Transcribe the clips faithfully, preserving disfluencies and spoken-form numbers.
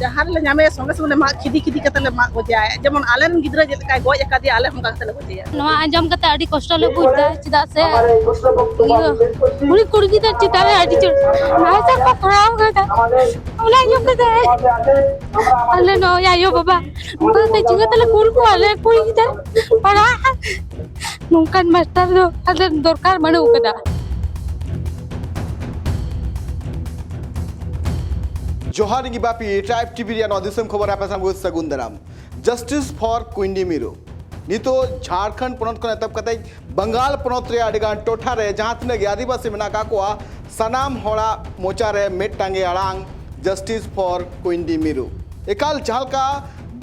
ᱡᱟᱦᱟᱸ ᱨᱮᱞᱮ ᱧᱟᱢᱮᱭᱟ, ᱥᱚᱸᱜᱮ ᱥᱚᱸᱜᱮ ᱞᱮ ᱢᱟᱜ ᱠᱷᱤᱫᱤ ᱠᱷᱤᱫᱤ ᱠᱟᱛᱮ ᱞᱮ ᱢᱟᱜ ᱜᱚᱡᱮᱭᱟ᱾ ᱡᱮᱢᱚᱱ ᱟᱞᱮ ᱨᱮᱱ ᱜᱤᱫᱽᱨᱟᱹ ᱪᱮᱫ ᱞᱮᱠᱟᱭ ᱜᱚᱡ ᱟᱠᱟᱫᱮᱭᱟ, ᱟᱞᱮ ᱦᱚᱸ ᱚᱱᱠᱟ ᱠᱟᱛᱮ ᱞᱮ ᱜᱚᱡᱮᱭᱟ᱾ ᱱᱚᱣᱟ ᱟᱸᱡᱚᱢ ᱠᱟᱛᱮ ᱟᱹᱰᱤ ᱠᱚᱥᱴᱚ ᱞᱮ ᱵᱩᱡᱽ ᱮᱫᱟ, ᱪᱮᱫᱟᱜ ᱥᱮ ᱤᱭᱟᱹ, ᱩᱱᱤ ᱠᱩᱲᱤ ᱜᱤᱫᱟᱹᱨ ᱪᱮᱛᱟᱱ ᱨᱮ ᱟᱹᱰᱤ ᱡᱳᱨ ᱱᱟᱦᱟᱪᱟᱨ ᱠᱚ ᱠᱚᱨᱟᱣ ᱠᱟᱫᱟ᱾ ᱚᱱᱟ ᱟᱸᱡᱚᱢ ᱠᱟᱛᱮ ᱟᱞᱮ ᱱᱚᱜᱼᱚᱭ ᱟᱭᱳ ᱵᱟᱵᱟ ᱚᱱᱠᱟ ᱠᱟᱛᱮ ᱪᱤᱠᱟᱹ ᱛᱮᱞᱮ ᱠᱩᱞ ᱠᱚᱣᱟ ᱟᱞᱮ ᱠᱩᱲᱤ ᱜᱤᱫᱟᱹᱨ ᱯᱟᱲᱦᱟᱜ? ᱱᱚᱝᱠᱟᱱ ᱢᱟᱥᱴᱟᱨ ᱫᱚ ᱟᱞᱮ ᱫᱚᱨᱠᱟᱨ ᱵᱟᱹᱱᱩᱜ ᱠᱟᱫᱟ᱾ ᱡᱚᱦᱟᱨ ᱜᱮ ᱵᱟᱯᱤ, ᱴᱨᱟᱭᱤᱵᱽ ᱴᱤᱵᱷᱤ ᱨᱮᱭᱟᱜ ᱱᱚᱣᱟ ᱫᱤᱥᱚᱢ ᱠᱷᱚᱵᱚᱨ ᱟᱯᱮ ᱥᱟᱢᱟᱝ ᱥᱟᱹᱜᱩᱱ ᱫᱟᱨᱟᱢ᱾ ᱡᱟᱥᱴᱤᱥ ᱯᱷᱚᱨ ᱠᱩᱭᱤᱱᱰᱤ ᱢᱤᱨᱩ᱾ ᱱᱤᱛᱚᱜ ᱡᱷᱟᱲᱠᱷᱚᱸᱰ ᱯᱚᱱᱚᱛ ᱠᱷᱚᱱ ᱮᱛᱚᱦᱚᱵ ᱠᱟᱛᱮ ᱵᱟᱝᱜᱟᱞ ᱯᱚᱱᱚᱛ ᱨᱮᱭᱟᱜ ᱟᱹᱰᱤᱜᱟᱱ ᱴᱚᱴᱷᱟ ᱨᱮ ᱡᱟᱦᱟᱸ ᱛᱤᱱᱟᱹᱜ ᱜᱮ ᱟᱹᱫᱤᱵᱟᱹᱥᱤ ᱢᱮᱱᱟᱜ ᱟᱠᱟᱫ ᱠᱚᱣᱟ, ᱥᱟᱱᱟᱢ ᱦᱚᱲᱟᱜ ᱢᱚᱪᱟ ᱨᱮ ᱢᱤᱫᱴᱟᱝ ᱜᱮ ᱟᱲᱟᱝ, ᱡᱟᱥᱴᱤᱥ ᱯᱷᱚᱨ ᱠᱩᱭᱤᱱᱰᱤ ᱢᱤᱨᱩ᱾ ᱮᱠᱟᱞ ᱡᱟᱦᱟᱸ ᱞᱮᱠᱟ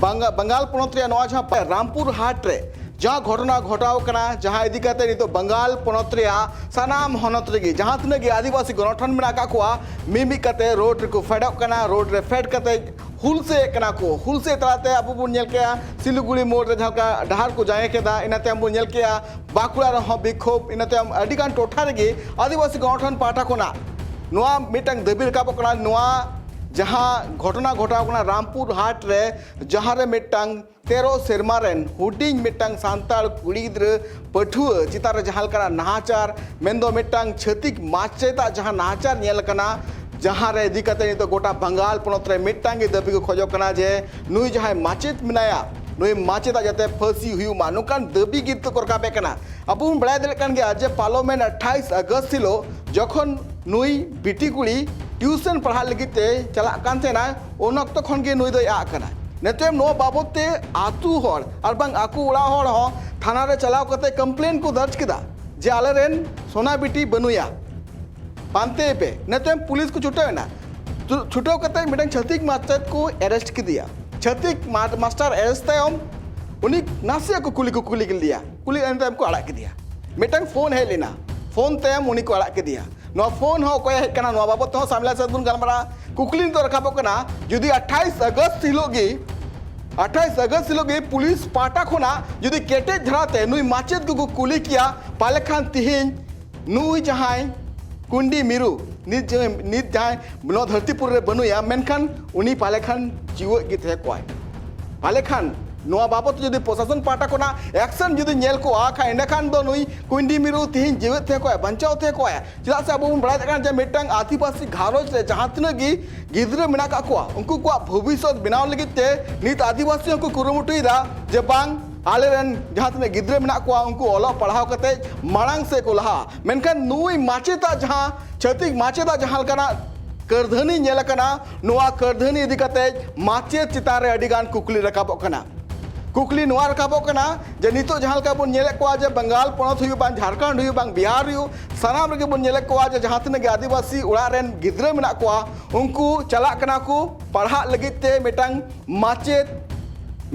ᱵᱟᱝᱜᱟ-, ᱵᱟᱝᱜᱟᱞ ᱯᱚᱱᱚᱛ ᱨᱮᱭᱟᱜ ᱱᱚᱣᱟ ᱡᱟᱦᱟᱸ ᱯᱟ-, ᱨᱟᱢᱯᱩᱨ ᱦᱟᱴ ᱨᱮ ᱡᱟᱦᱟᱸ ᱜᱷᱚᱴᱚᱱᱟ ᱜᱷᱚᱴᱟᱣ ᱠᱟᱱᱟ, ᱡᱟᱦᱟᱸ ᱤᱫᱤ ᱠᱟᱛᱮ ᱱᱤᱛᱚᱜ ᱵᱟᱝᱜᱟᱞ ᱯᱚᱱᱚᱛ ᱨᱮᱭᱟᱜ ᱥᱟᱱᱟᱢ ᱦᱚᱱᱚᱛ ᱨᱮᱜᱮ ᱡᱟᱦᱟᱸ ᱛᱤᱱᱟᱹᱜ ᱜᱮ ᱟᱹᱫᱤᱵᱟᱹᱥᱤ ᱜᱚᱱᱚᱴᱷᱚᱱ ᱢᱮᱱᱟᱜ ᱟᱠᱟᱫ ᱠᱚᱣᱟ, ᱢᱤᱢᱤᱫ ᱠᱟᱛᱮ ᱨᱳᱰ ᱨᱮᱠᱚ ᱯᱷᱮᱰᱚᱜ ᱠᱟᱱᱟ᱾ ᱨᱳᱰ ᱨᱮ ᱯᱷᱮᱰ ᱠᱟᱛᱮ ᱦᱩᱞᱥᱟᱹᱭᱮᱫ ᱠᱟᱱᱟ ᱠᱚ᱾ ᱦᱩᱞᱥᱟᱹᱭ ᱛᱟᱞᱟᱛᱮ ᱟᱵᱚ ᱵᱚᱱ ᱧᱮᱞ ᱠᱮᱜᱼᱟ ᱥᱤᱞᱤᱜᱩᱲᱤ ᱢᱳᱲ ᱨᱮ ᱡᱟᱦᱟᱸ ᱞᱮᱠᱟ ᱰᱟᱦᱟᱨ ᱠᱚ ᱡᱟᱸᱜᱮ ᱠᱮᱫᱟ, ᱤᱱᱟᱹ ᱛᱟᱭᱚᱢ ᱵᱚᱱ ᱧᱮᱞ ᱠᱮᱜᱼᱟ ᱵᱟᱸᱠᱩᱲᱟ ᱨᱮᱦᱚᱸ ᱵᱤᱠᱷᱳᱵ, ᱤᱱᱟᱹ ᱛᱟᱭᱚᱢ ᱟᱹᱰᱤᱜᱟᱱ ᱴᱚᱴᱷᱟ ᱨᱮᱜᱮ ᱟᱹᱫᱤᱵᱟᱹᱥᱤ ᱜᱚᱱᱚᱴᱷᱚᱱ ᱯᱟᱦᱴᱟ ᱠᱷᱚᱱᱟᱜ ᱱᱚᱣᱟ ᱢᱤᱫᱴᱟᱝ ᱫᱟᱹᱵᱤ ᱨᱟᱠᱟᱵᱚᱜ ᱠᱟᱱᱟ᱾ ᱱᱚᱣᱟ ᱡᱟᱦᱟᱸ ᱜᱷᱚᱴᱚᱱᱟ ᱜᱷᱚᱴᱟᱣ ᱠᱟᱱᱟ ᱨᱟᱢᱯᱩᱨ ᱦᱟᱴ ᱨᱮ, ᱡᱟᱦᱟᱸ ᱨᱮ ᱢᱤᱫᱴᱟᱝ ᱛᱮᱨᱚ ᱥᱮᱨᱢᱟ ᱨᱮᱱ ᱦᱩᱰᱤᱧ ᱢᱤᱫᱴᱟᱝ ᱥᱟᱱᱛᱟᱲ ᱠᱩᱲᱤ ᱜᱤᱫᱽᱨᱟᱹ ᱯᱟᱹᱴᱷᱩᱣᱟᱹ ᱪᱮᱛᱟᱱ ᱨᱮ ᱡᱟᱦᱟᱸ ᱞᱮᱠᱟᱱᱟᱜ ᱱᱟᱦᱟᱪᱟᱨ, ᱢᱮᱱᱫᱚ ᱢᱤᱫᱴᱟᱝ ᱪᱷᱟᱹᱛᱤᱠ ᱢᱟᱪᱮᱛᱟᱜ ᱡᱟᱦᱟᱸ ᱱᱟᱦᱟᱪᱟᱨ ᱧᱮᱞ ᱟᱠᱟᱱᱟ, ᱡᱟᱦᱟᱸ ᱨᱮ ᱤᱫᱤ ᱠᱟᱛᱮ ᱱᱤᱛᱚᱜ ᱜᱚᱴᱟ ᱵᱟᱝᱜᱟᱞ ᱯᱚᱱᱚᱛ ᱨᱮ ᱢᱤᱫᱴᱟᱝ ᱜᱮ ᱫᱟᱹᱵᱤ ᱠᱚ ᱠᱷᱚᱡᱚᱜ ᱠᱟᱱᱟ ᱡᱮ ᱱᱩᱭ ᱡᱟᱦᱟᱸᱭ ᱢᱟᱪᱮᱛ ᱢᱮᱱᱟᱭᱟ, ᱱᱩᱭ ᱢᱟᱪᱮᱛᱟᱜ ᱡᱟᱛᱮ ᱯᱷᱟᱹᱥᱤ ᱦᱩᱭᱩᱜ ᱢᱟ, ᱱᱚᱝᱠᱟᱱ ᱫᱟᱹᱵᱤ ᱜᱮ ᱱᱤᱛᱚᱜ ᱠᱚ ᱨᱟᱠᱟᱵᱮᱫ ᱠᱟᱱᱟ᱾ ᱟᱵᱚ ᱵᱚᱱ ᱵᱟᱲᱟᱭ ᱫᱟᱲᱮᱭᱟᱜ ᱠᱟᱱ ᱜᱮᱭᱟ ᱡᱮ ᱯᱟᱨᱞᱟᱢᱮᱱᱴ ᱟᱴᱷᱟᱭᱤᱥ ᱟᱜᱚᱥᱴ ᱦᱤᱞᱳᱜ ᱡᱚᱠᱷᱚᱱ ᱱᱩᱭ ᱵᱤᱴᱤ ᱠᱩᱲᱤ ᱴᱤᱭᱩᱥᱚᱱ ᱯᱟᱲᱦᱟᱜ ᱞᱟᱹᱜᱤᱫ ᱛᱮ ᱪᱟᱞᱟᱜ ᱠᱟᱱ ᱛᱟᱦᱮᱱᱟ, ᱩᱱ ᱚᱠᱛᱚ ᱠᱷᱚᱱ ᱜᱮ ᱱᱩᱭ ᱫᱚᱭ ᱟᱜ ᱠᱟᱱᱟ᱾ ᱱᱤᱛᱚᱜ ᱱᱚᱣᱟ ᱵᱟᱵᱚᱛ ᱛᱮ ᱟᱹᱛᱩ ᱦᱚᱲ ᱟᱨ ᱵᱟᱝ ᱟᱠᱚ ᱚᱲᱟᱜ ᱦᱚᱲ ᱦᱚᱸ ᱛᱷᱟᱱᱟ ᱨᱮ ᱪᱟᱞᱟᱣ ᱠᱟᱛᱮ ᱠᱚᱢᱯᱞᱮᱱ ᱠᱚ ᱫᱚᱨᱡᱽ ᱠᱮᱫᱟ ᱡᱮ ᱟᱞᱮᱨᱮᱱ ᱥᱳᱱᱟ ᱵᱤᱴᱤ ᱵᱟᱹᱱᱩᱭᱟ, ᱯᱟᱱᱛᱮᱭᱮ ᱯᱮ᱾ ᱤᱱᱟᱹ ᱛᱟᱭᱚᱢ ᱯᱩᱞᱤᱥ ᱠᱚ ᱪᱷᱩᱴᱟᱹᱣ ᱮᱱᱟ᱾ ᱪᱷᱩ-, ᱪᱷᱩᱴᱟᱹᱣ ᱠᱟᱛᱮ ᱢᱤᱫᱴᱟᱝ ᱪᱷᱟᱹᱛᱤᱠ ᱢᱟᱪᱮᱛ ᱠᱚ ᱮᱨᱮᱥᱴ ᱠᱮᱫᱮᱭᱟ᱾ ᱪᱷᱟᱹᱛᱤᱠ ᱢᱟ-, ᱢᱟᱥᱴᱟᱨ ᱮᱨᱮᱥᱴ ᱛᱟᱭᱚᱢ ᱩᱱᱤ ᱱᱟᱥᱮᱭᱟᱜ ᱠᱚ ᱠᱩᱞᱤ ᱠᱚ ᱠᱩᱞᱤ ᱞᱮᱫᱮᱭᱟ, ᱠᱩᱞᱤ ᱤᱱᱟᱹ ᱛᱟᱭᱚᱢ ᱠᱚ ᱟᱲᱟᱜ ᱠᱮᱫᱮᱭᱟ᱾ ᱢᱤᱫᱴᱟᱝ ᱯᱷᱳᱱ ᱦᱮᱡ ᱞᱮᱱᱟ, ᱯᱷᱳᱱ ᱛᱟᱭᱚᱢ ᱩᱱᱤ ᱠᱚ ᱟᱲᱟᱜ ᱠᱮᱫᱮᱭᱟ᱾ ᱱᱚᱣᱟ ᱯᱷᱳᱱ ᱦᱚᱸ ᱚᱠᱚᱭᱟᱜ ᱦᱮᱡ ᱠᱟᱱᱟ, ᱱᱚᱣᱟ ᱵᱟᱵᱚᱛ ᱛᱮᱦᱚᱸ ᱥᱟᱢᱞᱟ ᱥᱮᱫ ᱵᱚᱱ ᱜᱟᱞᱢᱟᱨᱟᱜᱼᱟ᱾ ᱠᱩᱠᱞᱤ ᱱᱤᱛᱚᱜ ᱨᱟᱠᱟᱵᱚᱜ ᱠᱟᱱᱟ, ᱡᱩᱫᱤ ᱟᱴᱷᱟᱭᱤᱥ ᱟᱜᱚᱥᱴ ᱦᱤᱞᱳᱜ ᱜᱮ, ᱟᱴᱷᱟᱭᱤᱥ ᱟᱜᱚᱥᱴ ᱦᱤᱞᱳᱜ ᱜᱮ ᱯᱩᱞᱤᱥ ᱯᱟᱦᱴᱟ ᱠᱷᱚᱱᱟᱜ ᱡᱩᱫᱤ ᱠᱮᱴᱮᱡ ᱫᱷᱟᱨᱟᱛᱮ ᱱᱩᱭ ᱢᱟᱪᱮᱛ ᱠᱚᱠᱚ ᱠᱩᱞᱤ ᱠᱮᱭᱟ, ᱯᱟᱞᱮ ᱠᱷᱟᱱ ᱛᱤᱦᱤᱧ ᱱᱩᱭ ᱡᱟᱦᱟᱸᱭ ᱠᱩᱸᱭᱰᱤ ᱢᱤᱨᱩ, ᱱᱤᱛ ᱡᱮ, ᱱᱤᱛ ᱡᱟᱦᱟᱸᱭ ᱱᱚᱣᱟ ᱫᱷᱟᱹᱨᱛᱤ ᱯᱩᱨᱤ ᱨᱮ ᱵᱟᱹᱱᱩᱭᱟ, ᱢᱮᱱᱠᱷᱟᱱ ᱩᱱᱤ ᱯᱟᱞᱮ ᱠᱷᱟᱱ ᱡᱤᱣᱮᱫ ᱜᱮ ᱛᱟᱦᱮᱸ ᱠᱚᱜᱼᱟᱭ᱾ ᱯᱟᱞᱮ ᱠᱷᱟᱱ ᱱᱚᱣᱟ ᱵᱟᱵᱚᱛ ᱛᱮ ᱡᱩᱫᱤ ᱯᱨᱚᱥᱟᱥᱚᱱ ᱯᱟᱦᱴᱟ ᱠᱷᱚᱱᱟᱜ ᱮᱠᱥᱮᱱ ᱡᱩᱫᱤ ᱧᱮᱞ ᱠᱚᱜᱼᱟ, ᱠᱷᱟᱱ ᱮᱸᱰᱮᱠᱷᱟᱱ ᱫᱚ ᱱᱩᱭ ᱠᱩᱸᱭᱰᱤ ᱢᱤᱨᱩ ᱛᱮᱦᱮᱧ ᱡᱤᱣᱮᱫ ᱛᱟᱦᱮᱸ ᱠᱚᱜᱼᱟᱭ, ᱵᱟᱧᱪᱟᱣ ᱛᱟᱦᱮᱸ ᱠᱚᱜᱼᱟᱭ᱾ ᱪᱮᱫᱟᱜ ᱥᱮ ᱟᱵᱚ ᱵᱚᱱ ᱵᱟᱲᱟᱭ ᱫᱟᱲᱮᱭᱟᱜ ᱠᱟᱱᱟ ᱡᱮ ᱢᱤᱫᱴᱟᱝ ᱟᱹᱫᱤᱵᱟᱹᱥᱤ ᱜᱷᱟᱨᱚᱸᱡᱽ ᱨᱮ ᱡᱟᱦᱟᱸ ᱛᱤᱱᱟᱹᱜ ᱜᱮ ᱜᱤᱫᱽᱨᱟᱹ ᱢᱮᱱᱟᱜ ᱠᱟᱜ ᱠᱚᱣᱟ, ᱩᱱᱠᱩ ᱠᱚᱣᱟᱜ ᱵᱷᱚᱵᱤᱥᱥᱚᱛ ᱵᱮᱱᱟᱣ ᱞᱟᱹᱜᱤᱫ ᱛᱮ ᱱᱤᱛ ᱟᱹᱫᱤᱵᱟᱹᱥᱤ ᱦᱚᱸᱠᱚ ᱠᱩᱨᱩᱢᱩᱴᱩᱭᱮᱫᱟ ᱡᱮ ᱵᱟᱝ, ᱟᱞᱮᱨᱮᱱ ᱡᱟᱦᱟᱸ ᱛᱤᱱᱟᱹᱜ ᱜᱤᱫᱽᱨᱟᱹ ᱢᱮᱱᱟᱜ ᱠᱚᱣᱟ, ᱩᱱᱠᱩ ᱚᱞᱚᱜ ᱯᱟᱲᱦᱟᱣ ᱠᱟᱛᱮ ᱢᱟᱲᱟᱝ ᱥᱮᱫ ᱠᱚ ᱞᱟᱦᱟᱜᱼᱟ᱾ ᱢᱮᱱᱠᱷᱟᱱ ᱱᱩᱭ ᱢᱟᱪᱮᱛᱟᱜ ᱡᱟᱦᱟᱸ, ᱪᱷᱟᱹᱛᱤᱠ ᱢᱟᱪᱮᱛᱟᱜ ᱡᱟᱦᱟᱸ ᱞᱮᱠᱟᱱᱟᱜ ᱠᱟᱹᱨᱫᱷᱟᱹᱱᱤ ᱧᱮᱞ ᱟᱠᱟᱱᱟ, ᱱᱚᱣᱟ ᱠᱟᱹᱨᱫᱷᱟᱹᱱᱤ ᱤᱫᱤ ᱠᱟᱛᱮ ᱢᱟᱪᱮᱛ ᱪᱮᱛᱟᱱ ᱨᱮ ᱟᱹᱰᱤ ᱜᱟᱱ ᱠᱩᱠᱞᱤ ᱨᱟᱠᱟᱵᱚᱜ ᱠᱟᱱᱟ᱾ ᱠᱩᱠᱞᱤ ᱱᱚᱣᱟ ᱨᱟᱠᱟᱵᱚᱜ ᱠᱟᱱᱟ ᱡᱮ ᱱᱤᱛᱚᱜ ᱡᱟᱦᱟᱸ ᱞᱮᱠᱟ ᱵᱚᱱ ᱧᱮᱞᱮᱫ ᱠᱚᱣᱟ ᱡᱮ ᱵᱟᱝᱜᱟᱞ ᱯᱚᱱᱚᱛ ᱦᱩᱭᱩᱜ, ᱵᱟᱝ ᱡᱷᱟᱲᱠᱷᱚᱸᱰ ᱦᱩᱭᱩᱜ, ᱵᱟᱝ ᱵᱤᱦᱟᱨ ᱦᱩᱭᱩᱜ, ᱥᱟᱱᱟᱢ ᱨᱮᱜᱮ ᱵᱚᱱ ᱧᱮᱞᱮᱫ ᱠᱚᱣᱟ ᱡᱮ ᱡᱟᱦᱟᱸ ᱛᱤᱱᱟᱹᱜ ᱜᱮ ᱟᱹᱫᱤᱵᱟᱹᱥᱤ ᱚᱲᱟᱜ ᱨᱮᱱ ᱜᱤᱫᱽᱨᱟᱹ ᱢᱮᱱᱟᱜ ᱠᱚᱣᱟ, ᱩᱱᱠᱩ ᱪᱟᱞᱟᱜ ᱠᱟᱱᱟ ᱠᱚ ᱯᱟᱲᱦᱟᱜ ᱞᱟᱹᱜᱤᱫ ᱛᱮ ᱢᱤᱫᱴᱟᱝ ᱢᱟᱪᱮᱛ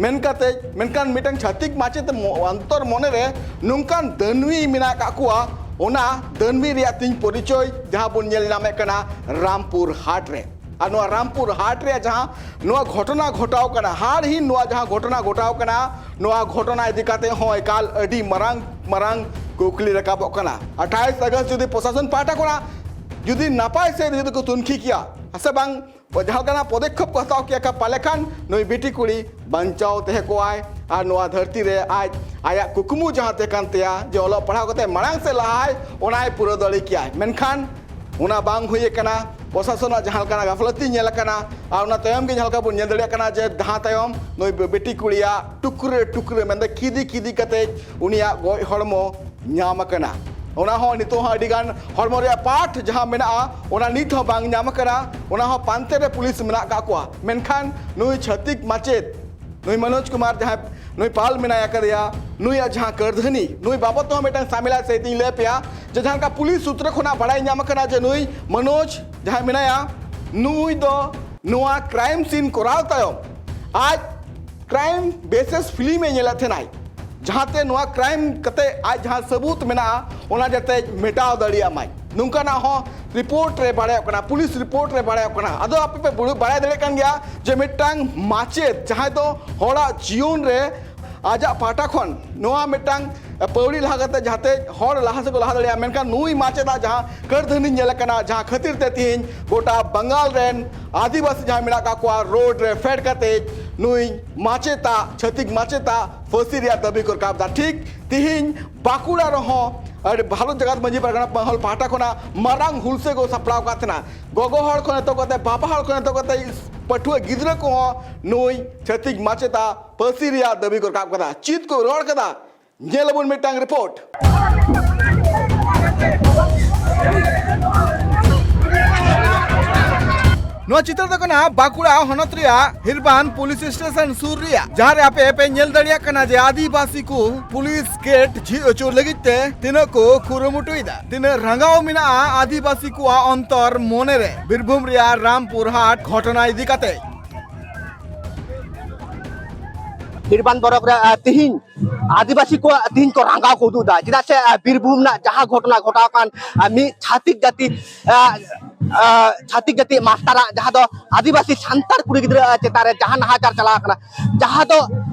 ᱢᱮᱱ ᱠᱟᱛᱮ, ᱢᱮᱱᱠᱷᱟᱱ ᱢᱤᱫᱴᱟᱝ ᱪᱷᱟᱹᱛᱤᱠ ᱢᱟᱪᱮᱛ ᱢᱚ-, ᱚᱱᱛᱚᱨ ᱢᱚᱱᱮ ᱨᱮ ᱱᱚᱝᱠᱟᱱ ᱫᱟᱹᱱᱢᱤ ᱢᱮᱱᱟᱜ ᱟᱠᱟᱫ ᱠᱚᱣᱟ, ᱚᱱᱟ ᱫᱟᱹᱱᱢᱤ ᱨᱮᱭᱟᱜ ᱛᱤᱧ ᱯᱚᱨᱤᱪᱚᱭ ᱡᱟᱦᱟᱸ ᱵᱚᱱ ᱧᱮᱞ ᱧᱟᱢᱮᱫ ᱠᱟᱱᱟ ᱨᱟᱢᱯᱩᱨ ᱦᱟᱴ ᱨᱮ᱾ ᱟᱨ ᱱᱚᱣᱟ ᱨᱟᱢᱯᱩᱨ ᱦᱟᱴ ᱨᱮᱭᱟᱜ ᱡᱟᱦᱟᱸ ᱱᱚᱣᱟ ᱜᱷᱚᱴᱚᱱᱟ ᱜᱷᱚᱴᱟᱣ ᱠᱟᱱᱟ, ᱦᱟᱲᱦᱤᱱ ᱱᱚᱣᱟ ᱡᱟᱦᱟᱸ ᱜᱷᱚᱴᱚᱱᱟ ᱜᱷᱚᱴᱟᱣ ᱠᱟᱱᱟ, ᱱᱚᱣᱟ ᱜᱷᱚᱴᱚᱱᱟ ᱤᱫᱤ ᱠᱟᱛᱮ ᱦᱚᱸ ᱮᱠᱟᱞ ᱟᱹᱰᱤ ᱢᱟᱨᱟᱝ ᱢᱟᱨᱟᱝ ᱠᱩᱠᱞᱤ ᱨᱟᱠᱟᱵᱚᱜ ᱠᱟᱱᱟ᱾ ᱟᱴᱷᱟᱭᱤᱥ ᱟᱜᱚᱥᱴ ᱡᱩᱫᱤ ᱯᱨᱚᱥᱟᱥᱚᱱ ᱯᱟᱦᱴᱟ ᱠᱷᱚᱱᱟᱜ ᱡᱩᱫᱤ ᱱᱟᱯᱟᱭ ᱥᱮᱫ ᱡᱩᱫᱤ ᱠᱚ ᱛᱩᱱᱠᱷᱤ ᱠᱮᱭᱟ, ᱥᱮ ᱵᱟᱝ ᱡᱟᱦᱟᱸ ᱞᱮᱠᱟᱱᱟᱜ ᱯᱚᱫᱚᱠᱠᱷᱮᱯ ᱠᱚ ᱦᱟᱛᱟᱣ ᱠᱮᱭᱟ, ᱠᱷᱟᱱ ᱯᱟᱞᱮ ᱠᱷᱟᱱ ᱱᱩᱭ ᱵᱤᱴᱤ ᱠᱩᱲᱤ ᱵᱟᱧᱪᱟᱣ ᱛᱟᱦᱮᱸ ᱠᱚᱜᱼᱟᱭ ᱟᱨ ᱱᱚᱣᱟ ᱫᱷᱟᱹᱨᱛᱤ ᱨᱮ ᱟᱡ ᱟᱭᱟᱜ ᱠᱩᱠᱢᱩ ᱡᱟᱦᱟᱸ ᱛᱟᱦᱮᱸ ᱠᱟᱱ ᱛᱟᱭᱟ ᱡᱮ ᱚᱞᱚᱜ ᱯᱟᱲᱦᱟᱣ ᱠᱟᱛᱮ ᱢᱟᱲᱟᱝ ᱥᱮᱫ ᱞᱟᱦᱟᱭ, ᱚᱱᱟᱭ ᱯᱩᱨᱟᱹᱣ ᱫᱟᱲᱮ ᱠᱮᱭᱟᱭ᱾ ᱢᱮᱱᱠᱷᱟᱱ ᱚᱱᱟ ᱵᱟᱝ ᱦᱩᱭ ᱟᱠᱟᱱᱟ᱾ ᱯᱨᱚᱥᱟᱥᱚᱱᱟᱜ ᱡᱟᱦᱟᱸ ᱞᱮᱠᱟᱱᱟᱜ ᱜᱟᱯᱷᱞᱟᱹᱛᱤ ᱧᱮᱞ ᱟᱠᱟᱱᱟ ᱟᱨ ᱚᱱᱟ ᱛᱟᱭᱚᱢ ᱜᱮ ᱡᱟᱦᱟᱸ ᱞᱮᱠᱟ ᱵᱚᱱ ᱧᱮᱞ ᱫᱟᱲᱮᱭᱟᱜ ᱠᱟᱱᱟ ᱡᱮ ᱡᱟᱦᱟᱸ ᱛᱟᱭᱚᱢ ᱱᱩᱭ ᱵᱤᱴᱤ ᱠᱩᱲᱤᱭᱟᱜ ᱴᱩᱠᱨᱟᱹ ᱴᱩᱠᱨᱟᱹ, ᱢᱮᱱᱫᱚ ᱠᱷᱤᱫᱤ ᱠᱷᱤᱫᱤ ᱠᱟᱛᱮ ᱩᱱᱤᱭᱟᱜ ᱜᱚᱡ ᱦᱚᱲᱢᱚ ᱧᱟᱢ ᱟᱠᱟᱱᱟ᱾ ᱚᱱᱟ ᱦᱚᱸ ᱱᱤᱛᱚᱜ ᱦᱚᱸ ᱟᱹᱰᱤ ᱜᱟᱱ ᱦᱚᱲᱢᱚ ᱨᱮᱭᱟᱜ ᱯᱟᱨᱴ ᱡᱟᱦᱟᱸ ᱢᱮᱱᱟᱜᱼᱟ, ᱚᱱᱟ ᱱᱤᱛ ᱦᱚᱸ ᱵᱟᱝ ᱧᱟᱢ ᱟᱠᱟᱱᱟ᱾ ᱚᱱᱟ ᱦᱚᱸ ᱯᱟᱱᱛᱮ ᱨᱮ ᱯᱩᱞᱤᱥ ᱢᱮᱱᱟᱜ ᱟᱠᱟᱫ ᱠᱚᱣᱟ᱾ ᱢᱮᱱᱠᱷᱟᱱ ᱱᱩᱭ ᱪᱷᱟᱹᱛᱤᱠ ᱢᱟᱪᱮᱛ, ᱱᱩᱭ ᱢᱚᱱᱳᱡᱽ ᱠᱩᱢᱟᱨ, ᱡᱟᱦᱟᱸᱭ ᱱᱩᱭ ᱯᱟᱞ ᱢᱮᱱᱟᱭ ᱟᱠᱟᱫᱮᱭᱟ, ᱱᱩᱭᱟᱜ ᱡᱟᱦᱟᱸ ᱠᱟᱹᱨᱫᱷᱟᱹᱱᱤ, ᱱᱩᱭ ᱵᱟᱵᱚᱫ ᱛᱮᱦᱚᱸ ᱢᱤᱫᱴᱟᱝ ᱥᱟᱢᱮᱞᱟᱭ ᱥᱟᱹᱦᱤᱡ ᱤᱧ ᱞᱟᱹᱭ ᱟᱯᱮᱭᱟ ᱡᱮ ᱡᱟᱦᱟᱸ ᱞᱮᱠᱟ ᱯᱩᱞᱤᱥ ᱥᱩᱛᱨᱚ ᱠᱷᱚᱱᱟᱜ ᱵᱟᱲᱟᱭ ᱧᱟᱢ ᱟᱠᱟᱱᱟ ᱡᱮ ᱱᱩᱭ ᱢᱚᱱᱳᱡᱽ ᱡᱟᱦᱟᱸᱭ ᱢᱮᱱᱟᱭᱟ, ᱱᱩᱭ ᱫᱚ ᱱᱚᱣᱟ ᱠᱨᱟᱭᱤᱢ ᱥᱤᱱ ᱠᱚᱨᱟᱣ ᱛᱟᱭᱚᱢ ᱟᱡ ᱠᱨᱟᱭᱤᱢ ᱵᱮᱥᱮᱥ ᱯᱷᱤᱞᱢ ᱮ ᱧᱮᱞᱮᱫ ᱛᱟᱦᱮᱱᱟᱭ, ᱡᱟᱦᱟᱸᱛᱮ ᱱᱚᱣᱟ ᱠᱨᱟᱭᱤᱢ ᱠᱟᱛᱮ ᱟᱡ ᱡᱟᱦᱟᱸ ᱥᱟᱹᱵᱩᱛ ᱢᱮᱱᱟᱜᱼᱟ, ᱚᱱᱟ ᱡᱟᱛᱮ ᱢᱮᱴᱟᱣ ᱫᱟᱲᱮᱭᱟᱜ ᱢᱟᱭ᱾ ᱱᱚᱝᱠᱟᱱᱟᱜ ᱦᱚᱸ ᱨᱤᱯᱳᱨᱴ ᱨᱮ ᱵᱟᱲᱟᱭᱚᱜ ᱠᱟᱱᱟ, ᱯᱩᱞᱤᱥ ᱨᱤᱯᱳᱨᱴ ᱨᱮ ᱵᱟᱲᱟᱭᱚᱜ ᱠᱟᱱᱟ᱾ ᱟᱫᱚ ᱟᱯᱮ ᱯᱮ ᱵᱩᱲ-, ᱵᱟᱲᱟᱭ ᱫᱟᱲᱮᱭᱟᱜ ᱠᱟᱱ ᱜᱮᱭᱟ ᱡᱮ ᱢᱤᱫᱴᱟᱝ ᱢᱟᱪᱮᱛ ᱡᱟᱦᱟᱸᱭ ᱫᱚ ᱦᱚᱲᱟᱜ ᱡᱤᱭᱚᱱ ᱨᱮ ᱟᱡᱟᱜ ᱯᱟᱦᱴᱟ ᱠᱷᱚᱱ ᱱᱚᱣᱟ ᱢᱤᱫᱴᱟᱝ ᱯᱟᱹᱣᱲᱤ ᱞᱟᱦᱟ ᱠᱟᱛᱮ ᱡᱟᱦᱟᱸᱛᱮ ᱦᱚᱲ ᱞᱟᱦᱟ ᱥᱮᱫ ᱠᱚ ᱞᱟᱦᱟ ᱫᱟᱲᱮᱭᱟᱜᱼᱟ, ᱢᱮᱱᱠᱷᱟᱱ ᱱᱩᱭ ᱢᱟᱪᱮᱫᱟᱜ ᱡᱟᱦᱟᱸ ᱠᱟᱹᱨᱫᱷᱟᱹᱱᱤ ᱧᱮᱞ ᱟᱠᱟᱱᱟ, ᱡᱟᱦᱟᱸ ᱠᱷᱟᱹᱛᱤᱨ ᱛᱮ ᱛᱤᱦᱤᱧ ᱜᱚᱴᱟ ᱵᱟᱝᱜᱟᱞ ᱨᱮᱱ ᱟᱹᱫᱤᱵᱟᱹᱥᱤ ᱡᱟᱦᱟᱸᱭ ᱢᱮᱱᱟᱜ ᱟᱠᱟᱫ ᱠᱚᱣᱟ, ᱨᱳᱰ ᱨᱮ ᱯᱷᱮᱰ ᱠᱟᱛᱮ ᱱᱩᱭ ᱢᱟᱪᱮᱫᱟᱜ, ᱪᱷᱟᱹᱛᱤᱠ ᱢᱟᱪᱮᱫᱟᱜ ᱯᱷᱟᱹᱥᱤ ᱨᱮᱭᱟᱜ ᱫᱟᱹᱵᱤ ᱠᱚ ᱨᱟᱠᱟᱵ ᱮᱫᱟ᱾ ᱴᱷᱤᱠ ᱛᱤᱦᱤᱧ ᱵᱟᱸᱠᱩᱲᱟ ᱨᱮᱦᱚᱸ ᱟᱹᱰᱤ ᱵᱷᱟᱨᱚᱛ ᱡᱟᱠᱟᱛ ᱢᱟᱹᱡᱷᱤ ᱯᱟᱨᱜᱟᱱᱟ ᱢᱚᱦᱚᱞ ᱯᱟᱦᱴᱟ ᱠᱷᱚᱱᱟᱜ ᱢᱟᱨᱟᱝ ᱦᱩᱞᱥᱟᱹᱭ ᱠᱚ ᱥᱟᱯᱲᱟᱣ ᱟᱠᱟᱫ ᱛᱟᱦᱮᱱᱟ᱾ ᱜᱚᱜᱚ ᱦᱚᱲ ᱠᱷᱚᱱ ᱮᱛᱚᱦᱚᱵ ᱠᱟᱛᱮ, ᱵᱟᱵᱟ ᱦᱚᱲ ᱠᱷᱚᱱ ᱮᱛᱚᱦᱚᱵ ᱠᱟᱛᱮ, ᱯᱟᱹᱴᱷᱩᱣᱟᱹ ᱜᱤᱫᱽᱨᱟᱹ ᱠᱚᱦᱚᱸ ᱱᱩᱭ ᱪᱷᱟᱹᱛᱤᱠ ᱢᱟᱪᱮᱫᱟᱜ ᱯᱷᱟᱹᱥᱤ ᱨᱮᱭᱟᱜ ᱫᱟᱹᱵᱤ ᱠᱚ ᱨᱟᱠᱟᱵ ᱠᱟᱫᱟ᱾ ᱪᱮᱫ ᱠᱚ ᱨᱚᱲ ᱠᱟᱫᱟ, ᱧᱮᱞ ᱟᱵᱚᱱ ᱢᱤᱫᱴᱟᱝ ᱨᱤᱯᱳᱨᱴ᱾ ᱱᱚᱣᱟ ᱪᱤᱛᱟᱹᱨ ᱫᱚ ᱠᱟᱱᱟ ᱵᱟᱸᱠᱩᱲᱟ ᱦᱚᱱᱚᱛ ᱨᱮᱭᱟᱜ ᱦᱤᱨᱵᱟᱱ ᱯᱩᱞᱤᱥ ᱥᱴᱮᱥᱚᱱ ᱥᱩᱨ ᱨᱮᱭᱟᱜ, ᱡᱟᱦᱟᱸ ᱨᱮ ᱟᱯᱮ ᱯᱮ ᱧᱮᱞ ᱫᱟᱲᱮᱭᱟᱜ ᱠᱟᱱᱟ ᱡᱮ ᱟᱹᱫᱤᱵᱟᱹᱥᱤ ᱠᱚ ᱯᱩᱞᱤᱥ ᱜᱮᱴ ᱡᱷᱤᱡ ᱦᱚᱪᱚ ᱞᱟᱹᱜᱤᱫ ᱛᱮ ᱛᱤᱱᱟᱹᱜ ᱠᱚ ᱠᱩᱨᱩᱢᱩᱴᱩᱭᱮᱫᱟ, ᱛᱤᱱᱟᱹᱜ ᱨᱟᱸᱜᱟᱣ ᱢᱮᱱᱟᱜᱼᱟ ᱟᱹᱫᱤᱵᱟᱹᱥᱤ ᱠᱚᱣᱟᱜ ᱚᱱᱛᱚᱨ ᱢᱚᱱᱮ ᱨᱮ ᱵᱤᱨᱵᱷᱩᱢ ᱨᱮᱭᱟᱜ ᱨᱟᱢᱯᱩᱨ ᱦᱟᱴ ᱜᱷᱚᱴᱚᱱᱟ ᱤᱫᱤ ᱠᱟᱛᱮ᱾ ᱦᱤᱨᱵᱟᱱ ᱵᱚᱨᱚᱠ ᱨᱮ, ᱟᱨ ᱛᱤᱦᱤᱧ ᱟᱹᱫᱤᱵᱟᱹᱥᱤ ᱠᱚᱣᱟᱜ ᱛᱤᱦᱤᱧ ᱠᱚ ᱨᱟᱸᱜᱟᱣ ᱠᱚ ᱩᱫᱩᱜ ᱮᱫᱟ, ᱪᱮᱫᱟᱜ ᱥᱮ, ᱟᱨ ᱵᱤᱨᱵᱷᱩᱢ ᱨᱮᱱᱟᱜ ᱡᱟᱦᱟᱸ ᱜᱷᱚᱴᱚᱱᱟ ᱜᱷᱚᱴᱟᱣ ᱟᱠᱟᱱ, ᱟᱨ ᱢᱤᱫ ᱪᱷᱟᱹᱛᱤᱠ ᱡᱟᱹᱛᱤ, ᱟᱨ, ᱟᱨ ᱪᱷᱟᱹᱛᱤᱠ ᱡᱟᱹᱛᱤ ᱢᱟᱥᱴᱟᱨᱟᱜ ᱡᱟᱦᱟᱸ ᱫᱚ ᱟᱹᱫᱤᱵᱟᱹᱥᱤ ᱥᱟᱱᱛᱟᱲ ᱠᱩᱲᱤ ᱜᱤᱫᱽᱨᱟᱹ, ᱟᱨ ᱪᱮᱛᱟᱱ ᱨᱮ ᱡᱟᱦᱟᱸ ᱱᱟᱦᱟᱪᱟᱨ ᱪᱟᱞᱟᱣ ᱟᱠᱟᱱᱟ, ᱡᱟᱦᱟᱸ ᱫᱚ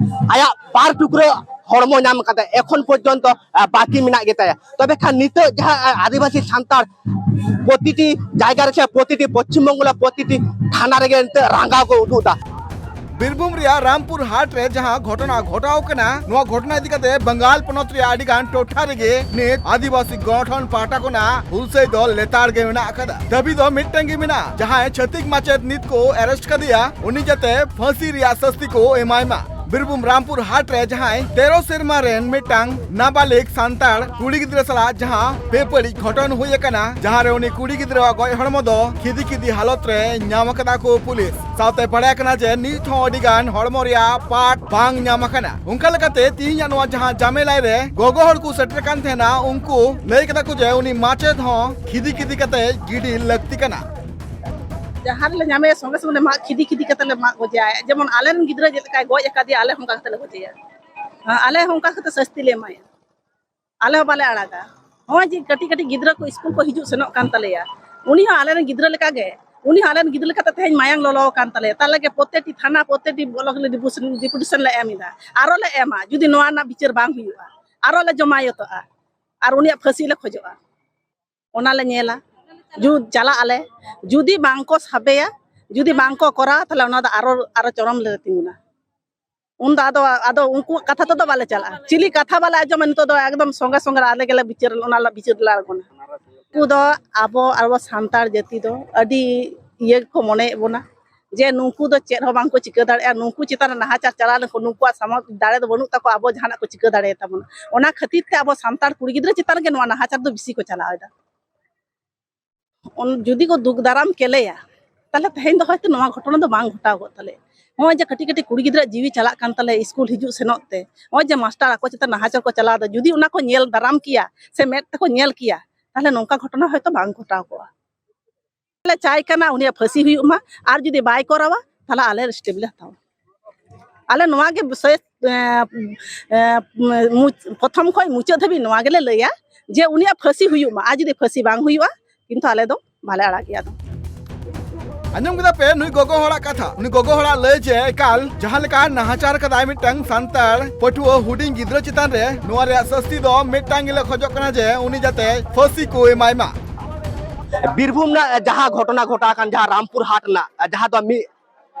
ᱟᱭᱟᱜ ᱵᱟᱨ ᱴᱩᱠᱨᱟᱹ ᱦᱚᱲᱢᱚ ᱧᱟᱢ ᱠᱟᱛᱮ ᱮᱠᱷᱚᱱ ᱯᱚᱨᱡᱚᱱᱛᱚ, ᱟᱨ, ᱵᱟᱹᱠᱤ ᱢᱮᱱᱟᱜ ᱜᱮᱛᱟᱭᱟ᱾ ᱛᱚᱵᱮ ᱠᱷᱟᱱ ᱱᱤᱛᱚᱜ ᱡᱟᱦᱟᱸ, ᱟᱨ, ᱟᱹᱫᱤᱵᱟᱹᱥᱤ ᱥᱟᱱᱛᱟᱲ ᱯᱨᱚᱛᱤᱴᱤ ᱡᱟᱭᱜᱟ ᱨᱮ ᱥᱮ ᱯᱨᱚᱛᱤᱴᱤ ᱯᱚᱥᱪᱤᱢ ᱵᱚᱝᱜᱚ ᱨᱮ ᱯᱨᱚᱛᱤᱴᱤ ᱛᱷᱟᱱᱟ ᱨᱮᱜᱮ ᱱᱤᱛᱚᱜ ᱨᱟᱸᱜᱟᱣ ᱠᱚ ᱩᱫᱩᱜ ᱮᱫᱟ᱾ ᱵᱤᱨᱵᱷᱩᱢ ᱨᱮᱭᱟᱜ ᱨᱟᱢᱯᱩᱨ ᱦᱟᱴ ᱨᱮ ᱡᱟᱦᱟᱸ ᱜᱷᱚᱴᱚᱱᱟ ᱜᱷᱚᱴᱟᱣ ᱠᱟᱱᱟ, ᱱᱚᱣᱟ ᱜᱷᱚᱴᱚᱱᱟ ᱤᱫᱤ ᱠᱟᱛᱮ ᱵᱟᱝᱜᱟᱞ ᱯᱚᱱᱚᱛ ᱨᱮᱭᱟᱜ ᱟᱹᱰᱤ ᱜᱟᱱ ᱴᱚᱴᱷᱟ ᱨᱮᱜᱮ ᱱᱤᱛ ᱟᱹᱫᱤᱵᱟᱹᱥᱤ ᱜᱚᱴᱷᱚᱱ ᱯᱟᱦᱴᱟ ᱠᱷᱚᱱᱟᱜ ᱦᱩᱞᱥᱟᱹᱭ ᱫᱚ ᱞᱮᱛᱟᱲ ᱜᱮ ᱢᱮᱱᱟᱜ ᱟᱠᱟᱫᱟ᱾ ᱫᱟᱹᱵᱤ ᱫᱚ ᱢᱤᱫᱴᱟᱝ ᱜᱮ ᱢᱮᱱᱟᱜᱼᱟ, ᱡᱟᱦᱟᱸᱭ ᱪᱷᱟᱹᱛᱤᱠ ᱢᱟᱪᱮᱫ ᱱᱤᱛ ᱠᱚ ᱟᱨᱮᱥᱴ ᱠᱟᱫᱮᱭᱟ, ᱩᱱᱤ ᱡᱟᱛᱮ ᱯᱷᱟᱹᱥᱤ ᱨᱮᱭᱟᱜ ᱥᱟᱹᱥᱛᱤ ᱠᱚ ᱮᱢᱟᱭ ᱢᱟ᱾ ᱵᱤᱨᱵᱷᱩᱢ ᱨᱟᱢᱯᱩᱨ ᱦᱟᱴ ᱨᱮ ᱡᱟᱦᱟᱸᱭ ᱛᱮᱨᱚ ᱥᱮᱨᱢᱟ ᱨᱮᱱ ᱢᱤᱫᱴᱟᱝ ᱱᱟᱵᱟᱞᱤᱜ ᱥᱟᱱᱛᱟᱲ ᱠᱩᱲᱤ ᱜᱤᱫᱽᱨᱟᱹ ᱥᱟᱞᱟᱜ ᱡᱟᱦᱟᱸ ᱵᱮᱵᱟᱹᱲᱤᱡ ᱜᱷᱚᱴᱚᱱ ᱦᱩᱭ ᱟᱠᱟᱱᱟ, ᱡᱟᱦᱟᱸ ᱨᱮ ᱩᱱᱤ ᱠᱩᱲᱤ ᱜᱤᱫᱽᱨᱟᱹᱣᱟᱜ ᱜᱚᱡ ᱦᱚᱲᱢᱚ ᱫᱚ ᱠᱷᱤᱫᱤ ᱠᱷᱤᱫᱤ ᱦᱟᱞᱚᱛ ᱨᱮ ᱧᱟᱢ ᱟᱠᱟᱫᱟ ᱠᱚ ᱯᱩᱞᱤᱥ᱾ ᱥᱟᱶᱛᱮ ᱵᱟᱲᱟᱭ ᱠᱟᱱᱟ ᱡᱮ ᱱᱤᱛ ᱦᱚᱸ ᱟᱹᱰᱤ ᱜᱟᱱ ᱦᱚᱲᱢᱚ ᱨᱮᱭᱟᱜ ᱯᱟᱴ ᱵᱟᱝ ᱧᱟᱢ ᱟᱠᱟᱱᱟ᱾ ᱚᱱᱠᱟ ᱞᱮᱠᱟᱛᱮ ᱛᱤᱦᱤᱧᱟᱜ ᱱᱚᱣᱟ ᱡᱟᱦᱟᱸ ᱡᱟᱢᱮᱞᱟᱭ ᱨᱮ ᱜᱚᱜᱚ ᱦᱚᱲ ᱠᱚ ᱥᱮᱴᱮᱨ ᱠᱟᱱ ᱛᱟᱦᱮᱱᱟ, ᱩᱱᱠᱩ ᱞᱟᱹᱭ ᱠᱮᱫᱟ ᱠᱚ ᱡᱮ ᱩᱱᱤ ᱢᱟᱪᱮᱫ ᱦᱚᱸ ᱠᱷᱤᱫᱤ ᱠᱷᱤᱫᱤ ᱠᱟᱛᱮ ᱜᱤᱰᱤ ᱞᱟᱹᱠᱛᱤ ᱠᱟᱱᱟ᱾ ᱡᱟᱦᱟᱸ ᱨᱮᱞᱮ ᱧᱟᱢᱮᱭᱟ, ᱥᱚᱸᱜᱮ ᱥᱚᱸᱜᱮ ᱞᱮ ᱢᱟᱜ, ᱠᱷᱤᱫᱤ ᱠᱷᱤᱫᱤ ᱠᱟᱛᱮ ᱞᱮ ᱢᱟᱜ ᱜᱚᱡᱮᱭᱟ᱾ ᱡᱮᱢᱚᱱ ᱟᱞᱮᱨᱮᱱ ᱜᱤᱫᱽᱨᱟᱹ ᱪᱮᱫ ᱞᱮᱠᱟᱭ ᱜᱚᱡ ᱟᱠᱟᱫᱮᱭᱟ, ᱟᱞᱮ ᱦᱚᱸ ᱚᱱᱠᱟ ᱠᱟᱛᱮ ᱞᱮ ᱜᱚᱡᱮᱭᱟ᱾ ᱟᱞᱮ ᱦᱚᱸ ᱚᱱᱠᱟ ᱠᱟᱛᱮ ᱥᱟᱹᱥᱛᱤ ᱞᱮ ᱮᱢᱟᱭᱟ᱾ ᱟᱞᱮ ᱦᱚᱸ ᱵᱟᱞᱮ ᱟᱲᱟᱜᱟ᱾ ᱱᱚᱜᱼᱚᱭ ᱡᱮ ᱠᱟᱹᱴᱤᱡ ᱠᱟᱹᱴᱤᱡ ᱜᱤᱫᱽᱨᱟᱹ ᱠᱚ ᱥᱠᱩᱞ ᱠᱚ ᱦᱤᱡᱩᱜ ᱥᱮᱱᱚᱜ ᱠᱟᱱ ᱛᱟᱞᱮᱭᱟ, ᱩᱱᱤ ᱦᱚᱸ ᱟᱞᱮᱨᱮᱱ ᱜᱤᱫᱽᱨᱟᱹ ᱞᱮᱠᱟᱜᱮ ᱩᱱᱤ ᱦᱚᱸ ᱟᱞᱮᱨᱮᱱ ᱜᱤᱫᱽᱨᱟᱹ ᱞᱮᱠᱟᱛᱮ ᱛᱮᱦᱮᱧ ᱢᱟᱭᱟᱝ ᱞᱚᱞᱚ ᱟᱠᱟᱱ ᱛᱟᱞᱮᱭᱟ᱾ ᱛᱟᱦᱞᱮ ᱜᱮ ᱯᱨᱚᱛᱮᱠᱴᱤ ᱛᱷᱟᱱᱟ, ᱯᱨᱚᱛᱮᱠᱴᱤ ᱵᱞᱚᱠ ᱨᱮ ᱰᱮᱯᱩᱴᱮᱥᱚᱱ, ᱰᱮᱯᱩᱴᱮᱥᱚᱱ ᱞᱮ ᱮᱢ ᱮᱫᱟ, ᱟᱨᱚ ᱞᱮ ᱮᱢᱟ᱾ ᱡᱩᱫᱤ ᱱᱚᱣᱟ ᱨᱮᱱᱟᱜ ᱵᱤᱪᱟᱹᱨ ᱵᱟᱝ ᱦᱩᱭᱩᱜᱼᱟ, ᱟᱨᱚ ᱞᱮ ᱡᱚᱢᱟᱭᱚᱛᱚᱜᱼᱟ᱾ ᱟᱨ ᱩᱱᱤᱭᱟᱜ ᱯᱷᱟᱹᱥᱤ ᱞᱮ ᱠᱷᱚᱡᱚᱜᱼᱟ, ᱚᱱᱟ ᱞᱮ ᱧᱮᱞᱟ᱾ ᱡᱩ-, ᱪᱟᱞᱟᱜ ᱟᱞᱮ, ᱡᱩᱫᱤ ᱵᱟᱝ ᱠᱚ ᱥᱟᱵᱮᱭᱟ, ᱡᱩᱫᱤ ᱵᱟᱝ ᱠᱚ ᱠᱚᱨᱟᱣᱟ, ᱛᱟᱦᱞᱮ ᱚᱱᱟ ᱫᱚ ᱟᱨᱚ, ᱟᱨᱚ ᱪᱚᱨᱚᱢ ᱞᱮ ᱛᱤᱸᱜᱩᱱᱟ᱾ ᱩᱱᱫᱚ ᱟᱫᱚ, ᱟᱫᱚ ᱩᱱᱠᱩᱣᱟᱜ ᱠᱟᱛᱷᱟ ᱛᱮᱫᱚ ᱵᱟᱞᱮ ᱪᱟᱞᱟᱜᱼᱟ, ᱪᱤᱞᱤ ᱠᱟᱛᱷᱟ ᱵᱟᱞᱮ ᱟᱸᱡᱚᱢᱟ᱾ ᱱᱤᱛᱚᱜ ᱫᱚ ᱮᱠᱫᱚᱢ ᱥᱚᱸᱜᱮ ᱥᱚᱸᱜᱮ ᱟᱞᱮ ᱜᱮᱞᱮ ᱵᱤᱪᱟᱹᱨ, ᱚᱱᱟ ᱞᱮ ᱵᱤᱪᱟᱹᱨ ᱞᱮ ᱟᱬᱜᱚᱱᱟ᱾ ᱩᱱᱠᱩ ᱫᱚ ᱟᱵᱚ, ᱟᱵᱚ ᱥᱟᱱᱛᱟᱲ ᱡᱟᱹᱛᱤ ᱫᱚ ᱟᱹᱰᱤ ᱤᱭᱟᱹ ᱜᱮᱠᱚ ᱢᱚᱱᱮᱭᱮᱫ ᱵᱚᱱᱟ, ᱡᱮ ᱱᱩᱠᱩ ᱫᱚ ᱪᱮᱫ ᱦᱚᱸ ᱵᱟᱝ ᱠᱚ ᱪᱤᱠᱟᱹ ᱫᱟᱲᱮᱭᱟᱜᱼᱟ, ᱱᱩᱠᱩ ᱪᱮᱛᱟᱱ ᱨᱮ ᱱᱟᱦᱟᱪᱟᱨ ᱪᱟᱞᱟᱣ ᱞᱮᱱᱠᱷᱟᱱ ᱱᱩᱠᱩᱣᱟᱜ ᱥᱟᱢᱚᱨᱛᱷ ᱫᱟᱲᱮ ᱫᱚ ᱵᱟᱹᱱᱩᱜ ᱛᱟᱠᱚᱣᱟ ᱟᱵᱚ ᱡᱟᱦᱟᱱᱟᱜ ᱠᱚ ᱪᱤᱠᱟᱹ ᱫᱟᱲᱮᱭᱟᱛᱟ ᱵᱚᱱᱟ᱾ ᱚᱱᱟ ᱠᱷᱟᱹᱛᱤᱨ ᱛᱮ ᱟᱵᱚ ᱥᱟᱱᱛᱟᱲ ᱠᱩᱲᱤ ᱜᱤᱫᱽᱨᱟᱹ ᱪᱮᱛᱟᱱ ᱨᱮᱜᱮ ᱱᱚᱣᱟ ᱱᱟᱦᱟᱪᱟᱨ ᱫᱚ ᱵᱮᱥᱤ ᱠᱚ ᱪᱟᱞᱟᱣ ᱮᱫᱟ᱾ ᱩᱱ-, ᱡᱩᱫᱤ ᱠᱚ ᱫᱩᱜᱽ ᱫᱟᱨᱟᱢ ᱠᱮᱞᱮᱭᱟ, ᱛᱟᱦᱞᱮ ᱛᱮᱦᱮᱧ ᱫᱚ ᱦᱚᱭᱛᱳ ᱱᱚᱣᱟ ᱜᱷᱚᱴᱚᱱᱟ ᱫᱚ ᱵᱟᱝ ᱜᱷᱚᱴᱟᱣ ᱠᱚᱜ ᱛᱟᱞᱮᱭᱟ᱾ ᱱᱚᱜᱼᱚᱭ ᱡᱮ ᱠᱟᱹᱴᱤᱡ ᱠᱟᱹᱴᱤᱡ ᱠᱩᱲᱤ ᱜᱤᱫᱽᱨᱟᱹ ᱡᱤᱣᱤ ᱪᱟᱞᱟᱜ ᱠᱟᱱ ᱛᱟᱞᱮᱭᱟ ᱥᱠᱩᱞ ᱦᱤᱡᱩᱜ ᱥᱮᱱᱚᱜ ᱛᱮ, ᱱᱚᱜᱼᱚᱭ ᱡᱮ ᱢᱟᱥᱴᱟᱨ ᱟᱠᱚ ᱪᱮᱛᱟᱱ ᱱᱟᱦᱟᱪᱟᱨ ᱠᱚ ᱪᱟᱞᱟᱣ ᱮᱫᱟ, ᱡᱩᱫᱤ ᱚᱱᱟ ᱠᱚ ᱧᱮᱞ ᱫᱟᱨᱟᱢ ᱠᱮᱭᱟ ᱥᱮ ᱢᱮᱫ ᱛᱮᱠᱚ ᱧᱮᱞ ᱠᱮᱭᱟ, ᱛᱟᱦᱞᱮ ᱱᱚᱝᱠᱟ ᱜᱷᱚᱴᱚᱱᱟ ᱦᱚᱭᱛᱳ ᱵᱟᱝ ᱜᱷᱚᱴᱟᱣ ᱠᱚᱜᱼᱟ᱾ ᱞᱮ ᱪᱟᱭ ᱠᱟᱱᱟ ᱩᱱᱤᱭᱟᱜ ᱯᱷᱟᱹᱥᱤ ᱦᱩᱭᱩᱜ ᱢᱟ, ᱟᱨ ᱡᱩᱫᱤ ᱵᱟᱭ ᱠᱚᱨᱟᱣᱟ, ᱛᱟᱦᱞᱮ ᱟᱞᱮ ᱥᱴᱮᱯ ᱞᱮ ᱦᱟᱛᱟᱣᱟ᱾ ᱟᱞᱮ ᱱᱚᱣᱟ ᱜᱮ ᱥᱮ, ᱮ, ᱮ, ᱢᱩᱪ-, ᱯᱨᱚᱛᱷᱚᱢ ᱠᱷᱚᱱ ᱢᱩᱪᱟᱹᱫ ᱫᱷᱟᱹᱵᱤᱡ ᱱᱚᱣᱟ ᱜᱮᱞᱮ ᱞᱟᱹᱭᱟ ᱡᱮ ᱩᱱᱤᱭᱟᱜ ᱯᱷᱟᱹᱥᱤ ᱦᱩᱭᱩᱜ ᱢᱟ, ᱟᱨ ᱡᱩᱫᱤ ᱯᱷᱟᱹᱥᱤ ᱵᱟᱝ ᱦᱩᱭᱩᱜᱼᱟ, ᱠᱤᱱᱛᱩ ᱟᱞᱮ ᱫᱚ ᱵᱟᱞᱮ ᱟᱲᱟᱜᱮᱭᱟ ᱟᱫᱚ᱾ ᱟᱸᱡᱚᱢ ᱠᱮᱫᱟ ᱯᱮ ᱱᱩᱭ ᱜᱚᱜᱚ ᱦᱚᱲᱟᱜ ᱠᱟᱛᱷᱟ᱾ ᱩᱱᱤ ᱜᱚᱜᱚ ᱦᱚᱲᱟᱜ ᱞᱟᱹᱭ ᱡᱮ ᱮᱠᱟᱞ ᱡᱟᱦᱟᱸ ᱞᱮᱠᱟ ᱱᱟᱦᱟᱪᱟᱨ ᱠᱟᱫᱟᱭ ᱢᱤᱫᱴᱟᱝ ᱥᱟᱱᱛᱟᱲ ᱯᱟᱹᱴᱷᱩᱣᱟᱹ ᱦᱩᱰᱤᱧ ᱜᱤᱫᱽᱨᱟᱹ ᱪᱮᱛᱟᱱ ᱨᱮ, ᱱᱚᱣᱟ ᱨᱮᱭᱟᱜ ᱥᱟᱹᱥᱛᱤ ᱫᱚ ᱢᱤᱫᱴᱟᱝ ᱜᱮᱞᱮ ᱠᱷᱚᱡᱚᱜ ᱠᱟᱱᱟ ᱡᱮ ᱩᱱᱤ ᱡᱟᱛᱮ ᱯᱷᱟᱹᱥᱤ ᱠᱚ ᱮᱢᱟᱭ ᱢᱟ᱾ ᱵᱤᱨᱵᱷᱩᱢ ᱨᱮᱱᱟᱜ ᱡᱟᱦᱟᱸ ᱜᱷᱚᱴᱚᱱᱟ ᱜᱷᱚᱴᱟᱣ ᱟᱠᱟᱱ, ᱡᱟᱦᱟᱸ ᱨᱟᱢᱯᱩᱨ ᱦᱟᱴ ᱨᱮᱱᱟᱜ, ᱡᱟᱦᱟᱸ ᱫᱚ ᱢᱤᱫ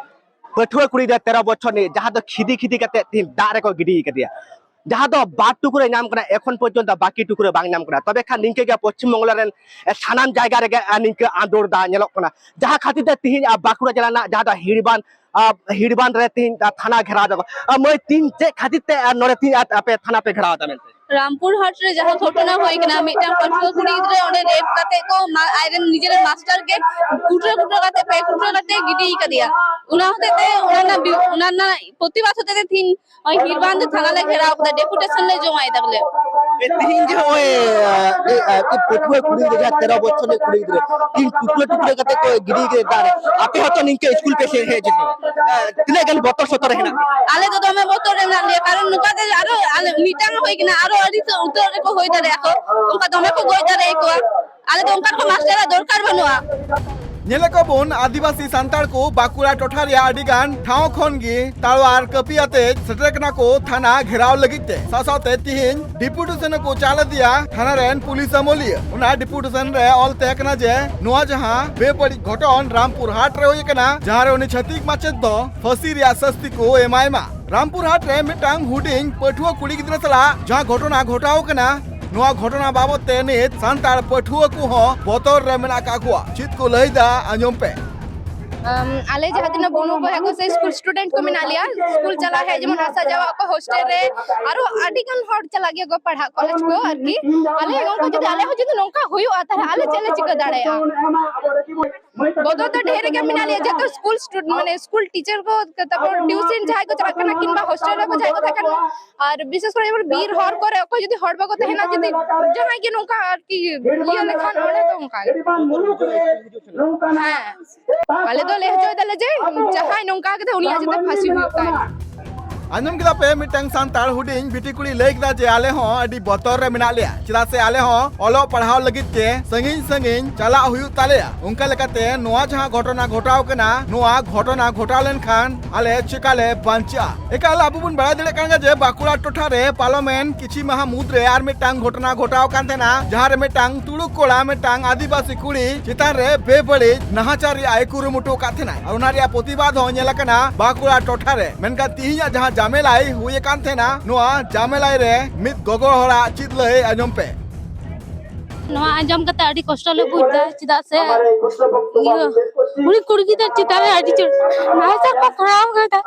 ᱯᱟᱹᱴᱷᱩᱣᱟᱹ ᱠᱩᱲᱤ ᱜᱤᱫᱽᱨᱟᱹ ᱛᱮᱨᱚ ᱵᱚᱪᱷᱚᱨ ᱨᱤᱱᱤᱡ, ᱡᱟᱦᱟᱸ ᱫᱚ ᱠᱷᱤᱫᱤ ᱠᱷᱤᱫᱤ ᱠᱟᱛᱮ ᱛᱮᱦᱮᱧ ᱫᱟᱜ ᱨᱮᱠᱚ ᱜᱤᱰᱤ ᱟᱠᱟᱫᱮᱭᱟ, ᱡᱟᱦᱟᱸ ᱫᱚ ᱵᱟᱨ ᱴᱩᱠᱨᱟᱹ ᱧᱟᱢ ᱠᱟᱱᱟ, ᱮᱠᱷᱚᱱ ᱯᱚᱨᱡᱚᱱᱛᱚ ᱵᱟᱹᱠᱤ ᱴᱩᱠᱨᱟᱹ ᱵᱟᱝ ᱧᱟᱢ ᱠᱟᱱᱟ᱾ ᱛᱚᱵᱮ ᱠᱷᱟᱱ ᱱᱤᱝᱠᱟᱹ ᱜᱮ ᱯᱚᱥᱪᱤᱢ ᱵᱚᱝᱜᱚ ᱨᱮᱱ, ᱮ, ᱥᱟᱱᱟᱢ ᱡᱟᱭᱜᱟ ᱨᱮᱜᱮ, ᱮ, ᱱᱤᱝᱠᱟᱹ ᱟᱸᱫᱳᱲ ᱫᱟ ᱧᱮᱞᱚᱜ ᱠᱟᱱᱟ, ᱡᱟᱦᱟᱸ ᱠᱷᱟᱹᱛᱤᱨ ᱛᱮ ᱛᱮᱦᱮᱧ, ᱟ, ᱵᱟᱸᱠᱩᱲᱟ ᱡᱮᱞᱟ ᱨᱮᱱᱟᱜ ᱡᱟᱦᱟᱸ ᱫᱚ ᱦᱤᱲᱵᱟᱸᱫ, ᱟ, ᱦᱤᱲᱵᱟᱸᱫ ᱨᱮ ᱛᱮᱦᱮᱧ, ᱟ, ᱛᱷᱟᱱᱟ ᱜᱷᱮᱨᱟᱣ ᱫᱟᱠᱚ᱾ ᱟ, ᱢᱟᱹᱭ, ᱛᱤᱱ ᱪᱮᱫ ᱠᱷᱟᱹᱛᱤᱨ ᱛᱮ, ᱟ, ᱱᱚᱰᱮ ᱛᱮᱦᱮᱧ ᱟ-, ᱟᱯᱮ ᱛᱷᱟᱱᱟ ᱯᱮ ᱜᱷᱮᱨᱟᱣ ᱫᱟ ᱢᱮᱱᱛᱮ? ᱨᱟᱢᱯᱩᱨ ᱦᱟᱴ ᱨᱮ ᱡᱟᱦᱟᱸ ᱜᱷᱚᱴᱚᱱᱟ ᱦᱩᱭ ᱠᱟᱱᱟ, ᱢᱤᱫᱴᱟᱝ ᱯᱟᱹᱴᱷᱩᱣᱟᱹ ᱠᱩᱲᱤ ᱜᱤᱫᱽᱨᱟᱹ ᱚᱸᱰᱮ ᱨᱮᱯ ᱠᱟᱛᱮ ᱠᱚ ᱢᱟ-, ᱟᱡᱨᱮᱱ ᱱᱤᱡᱮᱨᱮᱱ ᱢᱟᱥᱴᱟᱨ ᱜᱮ ᱠᱩᱴᱨᱟᱹ ᱠᱩᱴᱨᱟᱹ ᱠᱟᱛᱮ, ᱯᱮ ᱠᱩᱴᱨᱟᱹ ᱠᱟᱛᱮ ᱜᱤᱰᱤ ᱠᱟᱫᱮᱭᱟ᱾ ᱚᱱᱟ ᱦᱚᱛᱮᱡ ᱛᱮ ᱚᱱᱟ ᱨᱮᱱᱟᱜ ᱵᱤ-, ᱚᱱᱟ ᱨᱮᱱᱟᱜ ᱯᱨᱚᱛᱤᱵᱟᱫ ᱦᱚᱛᱮᱡ ᱛᱮ ᱛᱤᱦᱤᱧ ᱱᱚᱜᱼᱚᱭ ᱦᱤᱨᱵᱟᱸᱫ ᱛᱷᱟᱱᱟ ᱞᱮ ᱜᱷᱮᱨᱟᱣ ᱠᱟᱫᱟ, ᱰᱮᱯᱩᱴᱮᱥᱚᱱ ᱞᱮ ᱡᱚᱢᱟᱭ ᱫᱟ ᱵᱚᱞᱮ᱾ ᱮ, ᱛᱤᱦᱤᱧ ᱡᱮ ᱱᱚᱜᱼᱚᱭ, ᱮ, ᱮ, ᱯᱟᱹᱴᱷᱩᱣᱟᱹ ᱠᱩᱲᱤ ᱜᱤᱫᱽᱨᱟᱹ, ᱡᱟᱦᱟᱸ ᱛᱮᱨᱚ ᱵᱚᱪᱷᱚᱨ ᱨᱤᱱᱤᱡ ᱠᱩᱲᱤ ᱜᱤᱫᱽᱨᱟᱹ, ᱛᱤᱦᱤᱧ ᱴᱩᱠᱨᱟᱹ ᱴᱩᱠᱨᱟᱹ ᱠᱟᱛᱮ ᱠᱚ ᱜᱤᱰᱤ ᱠᱮᱫᱟ ᱫᱟᱜ ᱨᱮ, ᱟᱯᱮ ᱦᱚᱸᱛᱚ ᱱᱤᱝᱠᱟᱹ ᱥᱠᱩᱞ ᱯᱮ ᱦᱮᱡ ᱦᱮᱡ ᱦᱤᱡᱩᱜ ᱠᱟᱱᱟ᱾ ᱮ, ᱛᱤᱱᱟᱹᱜ ᱜᱟᱱ ᱵᱚᱛᱚᱨ ᱥᱚᱛᱚᱨ ᱨᱮ ᱦᱮᱱᱟᱜ ᱯᱮᱭᱟ? ᱟᱞᱮ ᱫᱚ ᱫᱚᱢᱮ ᱵᱚᱛᱚᱨ ᱨᱮ ᱢᱮᱱᱟᱜ ᱞᱮᱭᱟ, ᱠᱟᱨᱚᱱ ᱱᱚᱝᱠᱟ ᱛᱮ ᱟᱨᱚ ᱟᱞᱮ ᱢᱤᱫᱴᱟᱝ ᱦᱩᱭ ᱠᱟᱱᱟ, ᱟᱨᱚ ᱟᱹᱰᱤ ᱩᱛᱟᱹᱨ ᱨᱮᱠᱚ ᱦᱩᱭ ᱫᱟᱲᱮᱭᱟᱜᱼᱟ ᱠᱚ, ᱚᱱᱠᱟ ᱫᱚᱢᱮ ᱠᱚ ᱜᱚᱡ ᱫᱟᱲᱮᱭᱟᱠᱚᱣᱟ᱾ ᱟᱞᱮ ᱫᱚ ᱚᱱᱠᱟᱱ ᱠᱚ ᱢᱟᱥᱴᱟᱨᱟᱜ ᱫᱚᱨᱠᱟᱨ ᱵᱟᱹᱱᱩᱜᱼᱟ᱾ ᱧᱮᱞᱮᱫ ᱠᱚᱣᱟ ᱵᱚᱱ ᱟᱹᱫᱤᱵᱟᱹᱥᱤ ᱥᱟᱱᱛᱟᱲ ᱠᱚ ᱵᱟᱸᱠᱩᱲᱟ ᱴᱚᱴᱷᱟ ᱨᱮᱭᱟᱜ ᱟᱹᱰᱤ ᱜᱟᱱ ᱴᱷᱟᱶ ᱠᱷᱚᱱ ᱜᱮ ᱛᱟᱲᱣᱟᱨ ᱠᱟᱹᱯᱤ ᱟᱛᱮ ᱥᱮᱴᱮᱨ ᱠᱟᱱᱟ ᱠᱚ ᱛᱷᱟᱱᱟ ᱜᱷᱮᱨᱟᱣ ᱞᱟᱹᱜᱤᱫ ᱛᱮ᱾ ᱥᱟᱶ ᱥᱟᱶᱛᱮ ᱛᱤᱦᱤᱧ ᱰᱮᱯᱩᱴᱮᱥᱚᱱ ᱠᱚ ᱪᱟᱞ ᱤᱫᱤᱭᱟ ᱛᱷᱟᱱᱟ ᱨᱮᱱ ᱯᱩᱞᱤᱥ ᱟᱹᱢᱟᱹᱞᱤᱭᱟᱹ᱾ ᱚᱱᱟ ᱰᱮᱯᱩᱴᱮᱥᱚᱱ ᱨᱮ ᱚᱞ ᱛᱟᱦᱮᱸ ᱠᱟᱱᱟ ᱡᱮ ᱱᱚᱣᱟ ᱡᱟᱦᱟᱸ ᱵᱮᱵᱟᱹᱲᱤᱡ ᱜᱷᱚᱴᱚᱱ ᱨᱟᱢᱯᱩᱨ ᱦᱟᱴ ᱨᱮ ᱦᱩᱭ ᱟᱠᱟᱱᱟ, ᱡᱟᱦᱟᱸ ᱨᱮ ᱩᱱᱤ ᱪᱷᱟᱹᱛᱤᱠ ᱢᱟᱪᱮᱛ ᱫᱚ ᱯᱷᱟᱹᱥᱤ ᱨᱮᱭᱟᱜ ᱥᱟᱹᱥᱛᱤ ᱠᱚ ᱮᱢᱟᱭ ᱢᱟ᱾ ᱨᱟᱢᱯᱩᱨ ᱦᱟᱴ ᱨᱮ ᱢᱤᱫᱴᱟᱝ ᱦᱩᱰᱤᱧ ᱯᱟᱹᱴᱷᱩᱣᱟᱹ ᱠᱩᱲᱤ ᱜᱤᱫᱽᱨᱟᱹ ᱥᱟᱞᱟᱜ ᱡᱟᱦᱟᱸ ᱜᱷᱚᱴᱚᱱᱟ ᱜᱷᱚᱴᱟᱣ ᱟᱠᱟᱱᱟ, ᱱᱚᱣᱟ ᱜᱷᱚᱴᱚᱱᱟ ᱵᱟᱵᱚᱛ ᱛᱮ ᱱᱤᱛ ᱥᱟᱱᱛᱟᱲ ᱯᱟᱹᱴᱷᱩᱣᱟᱹ ᱠᱚᱦᱚᱸ ᱵᱚᱛᱚᱨ ᱨᱮ ᱢᱮᱱᱟᱜ ᱟᱠᱟᱫ ᱠᱚᱣᱟ᱾ ᱪᱮᱫ ᱠᱚ ᱞᱟᱹᱭ ᱮᱫᱟ, ᱟᱸᱡᱚᱢ ᱯᱮ᱾ ᱟᱢ, ᱟᱞᱮ ᱡᱟᱦᱟᱸ ᱛᱤᱱᱟᱹᱜ ᱵᱩᱱᱩ ᱵᱚᱭᱦᱟ ᱠᱚ ᱥᱮ ᱥᱠᱩᱞ ᱥᱴᱩᱰᱮᱱᱴ ᱠᱚ ᱢᱮᱱᱟᱜ ᱞᱮᱭᱟ, ᱥᱠᱩᱞ ᱪᱟᱞᱟᱜ ᱦᱮᱡ ᱡᱮᱢᱚᱱ ᱟᱥᱟ ᱡᱟᱣᱟ ᱠᱚ ᱦᱳᱥᱴᱮᱞ ᱨᱮ, ᱟᱨᱚ ᱟᱹᱰᱤ ᱜᱟᱱ ᱦᱚᱲ ᱪᱟᱞᱟᱜ ᱜᱮᱭᱟ ᱠᱚ ᱯᱟᱲᱦᱟᱜ ᱠᱚᱞᱮᱡᱽ ᱠᱚ ᱟᱨᱠᱤ᱾ ᱟᱞᱮ ᱱᱚᱝᱠᱟ ᱡᱩᱫᱤ, ᱟᱞᱮ ᱦᱚᱸ ᱡᱩᱫᱤ ᱱᱚᱝᱠᱟ ᱦᱩᱭᱩᱜᱼᱟ, ᱛᱟᱦᱞᱮ ᱟᱞᱮ ᱪᱮᱫ ᱞᱮ ᱪᱤᱠᱟᱹ ᱫᱟᱲᱮᱭᱟᱜᱼᱟ? ᱵᱚᱫᱚᱞ ᱫᱚ ᱰᱷᱮᱨ ᱜᱮ ᱢᱮᱱᱟᱜ ᱞᱮᱭᱟ, ᱡᱚᱛᱚ ᱥᱠᱩᱞ ᱥᱴᱩᱰ-, ᱢᱟᱱᱮ ᱥᱠᱩᱞ ᱴᱤᱪᱟᱨ ᱠᱚ, ᱛᱟᱨᱯᱚᱨ ᱴᱤᱭᱩᱥᱚᱱ ᱡᱟᱦᱟᱸᱭ ᱠᱚ ᱪᱟᱞᱟᱜ ᱠᱟᱱᱟ, ᱠᱤᱝᱵᱟ ᱦᱳᱥᱴᱮᱞ ᱨᱮᱠᱚ ᱡᱟᱦᱟᱸᱭ ᱠᱚ ᱛᱟᱦᱮᱸ ᱠᱟᱱᱟ, ᱟᱨ ᱵᱤᱥᱮᱥ ᱠᱚᱨᱮ ᱡᱮᱢᱚᱱ ᱵᱤᱨ ᱦᱚᱨ ᱠᱚᱨᱮ ᱚᱠᱚᱭ ᱡᱩᱫᱤ ᱦᱚᱲ ᱵᱟᱠᱚ ᱛᱟᱦᱮᱱᱟ, ᱡᱩᱫᱤ ᱡᱟᱦᱟᱸᱭ ᱜᱮ ᱱᱚᱝᱠᱟ ᱟᱨᱠᱤ ᱤᱭᱟᱹ ᱞᱮᱠᱷᱟᱱ, ᱚᱸᱰᱮ ᱫᱚ ᱚᱱᱠᱟ ᱜᱮ᱾ ᱦᱮᱸ, ᱟᱞᱮ ᱫᱚ ᱞᱟᱹᱭ ᱦᱚᱪᱚᱭ ᱫᱟᱞᱮ ᱡᱮ ᱡᱟᱦᱟᱸᱭ ᱱᱚᱝᱠᱟ ᱠᱟᱫᱟ ᱩᱱᱤᱭᱟᱜ ᱡᱟᱛᱮ ᱯᱷᱟᱹᱥᱤ ᱦᱩᱭᱩᱜ ᱛᱟᱭ᱾ ᱟᱸᱡᱚᱢ ᱠᱮᱫᱟ ᱯᱮ, ᱢᱤᱫᱴᱟᱝ ᱥᱟᱱᱛᱟᱲ ᱦᱩᱰᱤᱧ ᱵᱤᱴᱤ ᱠᱩᱲᱤ ᱞᱟᱹᱭ ᱠᱮᱫᱟ ᱡᱮ ᱟᱞᱮ ᱦᱚᱸ ᱟᱹᱰᱤ ᱵᱚᱛᱚᱨ ᱨᱮ ᱢᱮᱱᱟᱜ ᱞᱮᱭᱟ, ᱪᱮᱫᱟᱜ ᱥᱮ ᱟᱞᱮ ᱦᱚᱸ ᱚᱞᱚᱜ ᱯᱟᱲᱦᱟᱣ ᱞᱟᱹᱜᱤᱫ ᱛᱮ ᱥᱟᱺᱜᱤᱧ ᱥᱟᱺᱜᱤᱧ ᱪᱟᱞᱟᱜ ᱦᱩᱭᱩᱜ ᱛᱟᱞᱮᱭᱟ᱾ ᱚᱱᱠᱟ ᱞᱮᱠᱟᱛᱮ ᱱᱚᱣᱟ ᱡᱟᱦᱟᱸ ᱜᱷᱚᱴᱚᱱᱟ ᱜᱷᱚᱴᱟᱣ ᱠᱟᱱᱟ, ᱱᱚᱣᱟ ᱜᱷᱚᱴᱚᱱᱟ ᱜᱷᱚᱴᱟᱣ ᱞᱮᱱᱠᱷᱟᱱ ᱟᱞᱮ ᱪᱮᱠᱟ ᱞᱮ ᱵᱟᱧᱪᱟᱜᱼᱟ? ᱮᱠᱟᱞ, ᱟᱵᱚ ᱵᱚᱱ ᱵᱟᱲᱟᱭ ᱫᱟᱲᱮᱭᱟᱜ ᱠᱟᱱ ᱜᱮᱭᱟ ᱡᱮ ᱵᱟᱸᱠᱩᱲᱟ ᱴᱚᱴᱷᱟ ᱨᱮ ᱯᱟᱨᱚᱢᱮᱱ ᱠᱤᱪᱷᱤ ᱢᱟᱦᱟ ᱢᱩᱫᱽ ᱨᱮ ᱟᱨ ᱢᱤᱫᱴᱟᱝ ᱜᱷᱚᱴᱚᱱᱟ ᱜᱷᱚᱴᱟᱣ ᱠᱟᱱ ᱛᱟᱦᱮᱱᱟ, ᱡᱟᱦᱟᱸ ᱨᱮ ᱢᱤᱫᱴᱟᱝ ᱛᱩᱲᱩᱠ ᱠᱚᱲᱟ ᱢᱤᱫᱴᱟᱝ ᱟᱹᱫᱤᱵᱟᱹᱥᱤ ᱠᱩᱲᱤ ᱪᱮᱛᱟᱱ ᱨᱮ ᱵᱮᱵᱟᱹᱲᱤᱡ ᱱᱟᱦᱟᱪᱟᱨ ᱨᱮᱭᱟᱜ ᱮ ᱠᱩᱨᱩᱢᱩᱴᱩ ᱟᱠᱟᱫ ᱛᱟᱦᱮᱱᱟ᱾ ᱟᱨ ᱚᱱᱟ ᱨᱮᱭᱟᱜ ᱯᱨᱚᱛᱤᱵᱟᱫ ᱦᱚᱸ ᱧᱮᱞ ᱟᱠᱟᱱᱟ ᱵᱟᱸᱠᱩᱲᱟ ᱴᱚᱴᱷᱟ ᱨᱮ᱾ ᱢᱮᱱᱠᱷᱟᱱ ᱛᱤᱦᱤᱧᱟᱜ ᱡᱟᱦᱟᱸ ᱡᱟᱢᱮᱞᱟᱭ ᱦᱩᱭ ᱟᱠᱟᱱ ᱛᱟᱦᱮᱱᱟ, ᱱᱚᱣᱟ ᱡᱟᱢᱮᱞᱟᱭ ᱨᱮ ᱢᱤᱫ ᱜᱚᱜᱚ ᱦᱚᱲᱟᱜ ᱪᱮᱫ ᱞᱟᱹᱭ, ᱟᱸᱡᱚᱢ ᱯᱮ᱾ ᱱᱚᱣᱟ ᱟᱸᱡᱚᱢ ᱠᱟᱛᱮ ᱟᱹᱰᱤ ᱠᱚᱥᱴᱚ ᱞᱮ ᱵᱩᱡᱽ ᱮᱫᱟ, ᱪᱮᱫᱟᱜ ᱥᱮ ᱤᱭᱟᱹ, ᱩᱱᱤ ᱠᱩᱲᱤ ᱜᱤᱫᱟᱹᱨ ᱪᱮᱛᱟᱱ ᱨᱮ ᱟᱹᱰᱤ ᱡᱳᱨ ᱱᱟᱦᱟᱪᱟᱨ ᱠᱚ ᱠᱚᱨᱟᱣ ᱠᱟᱫᱟ᱾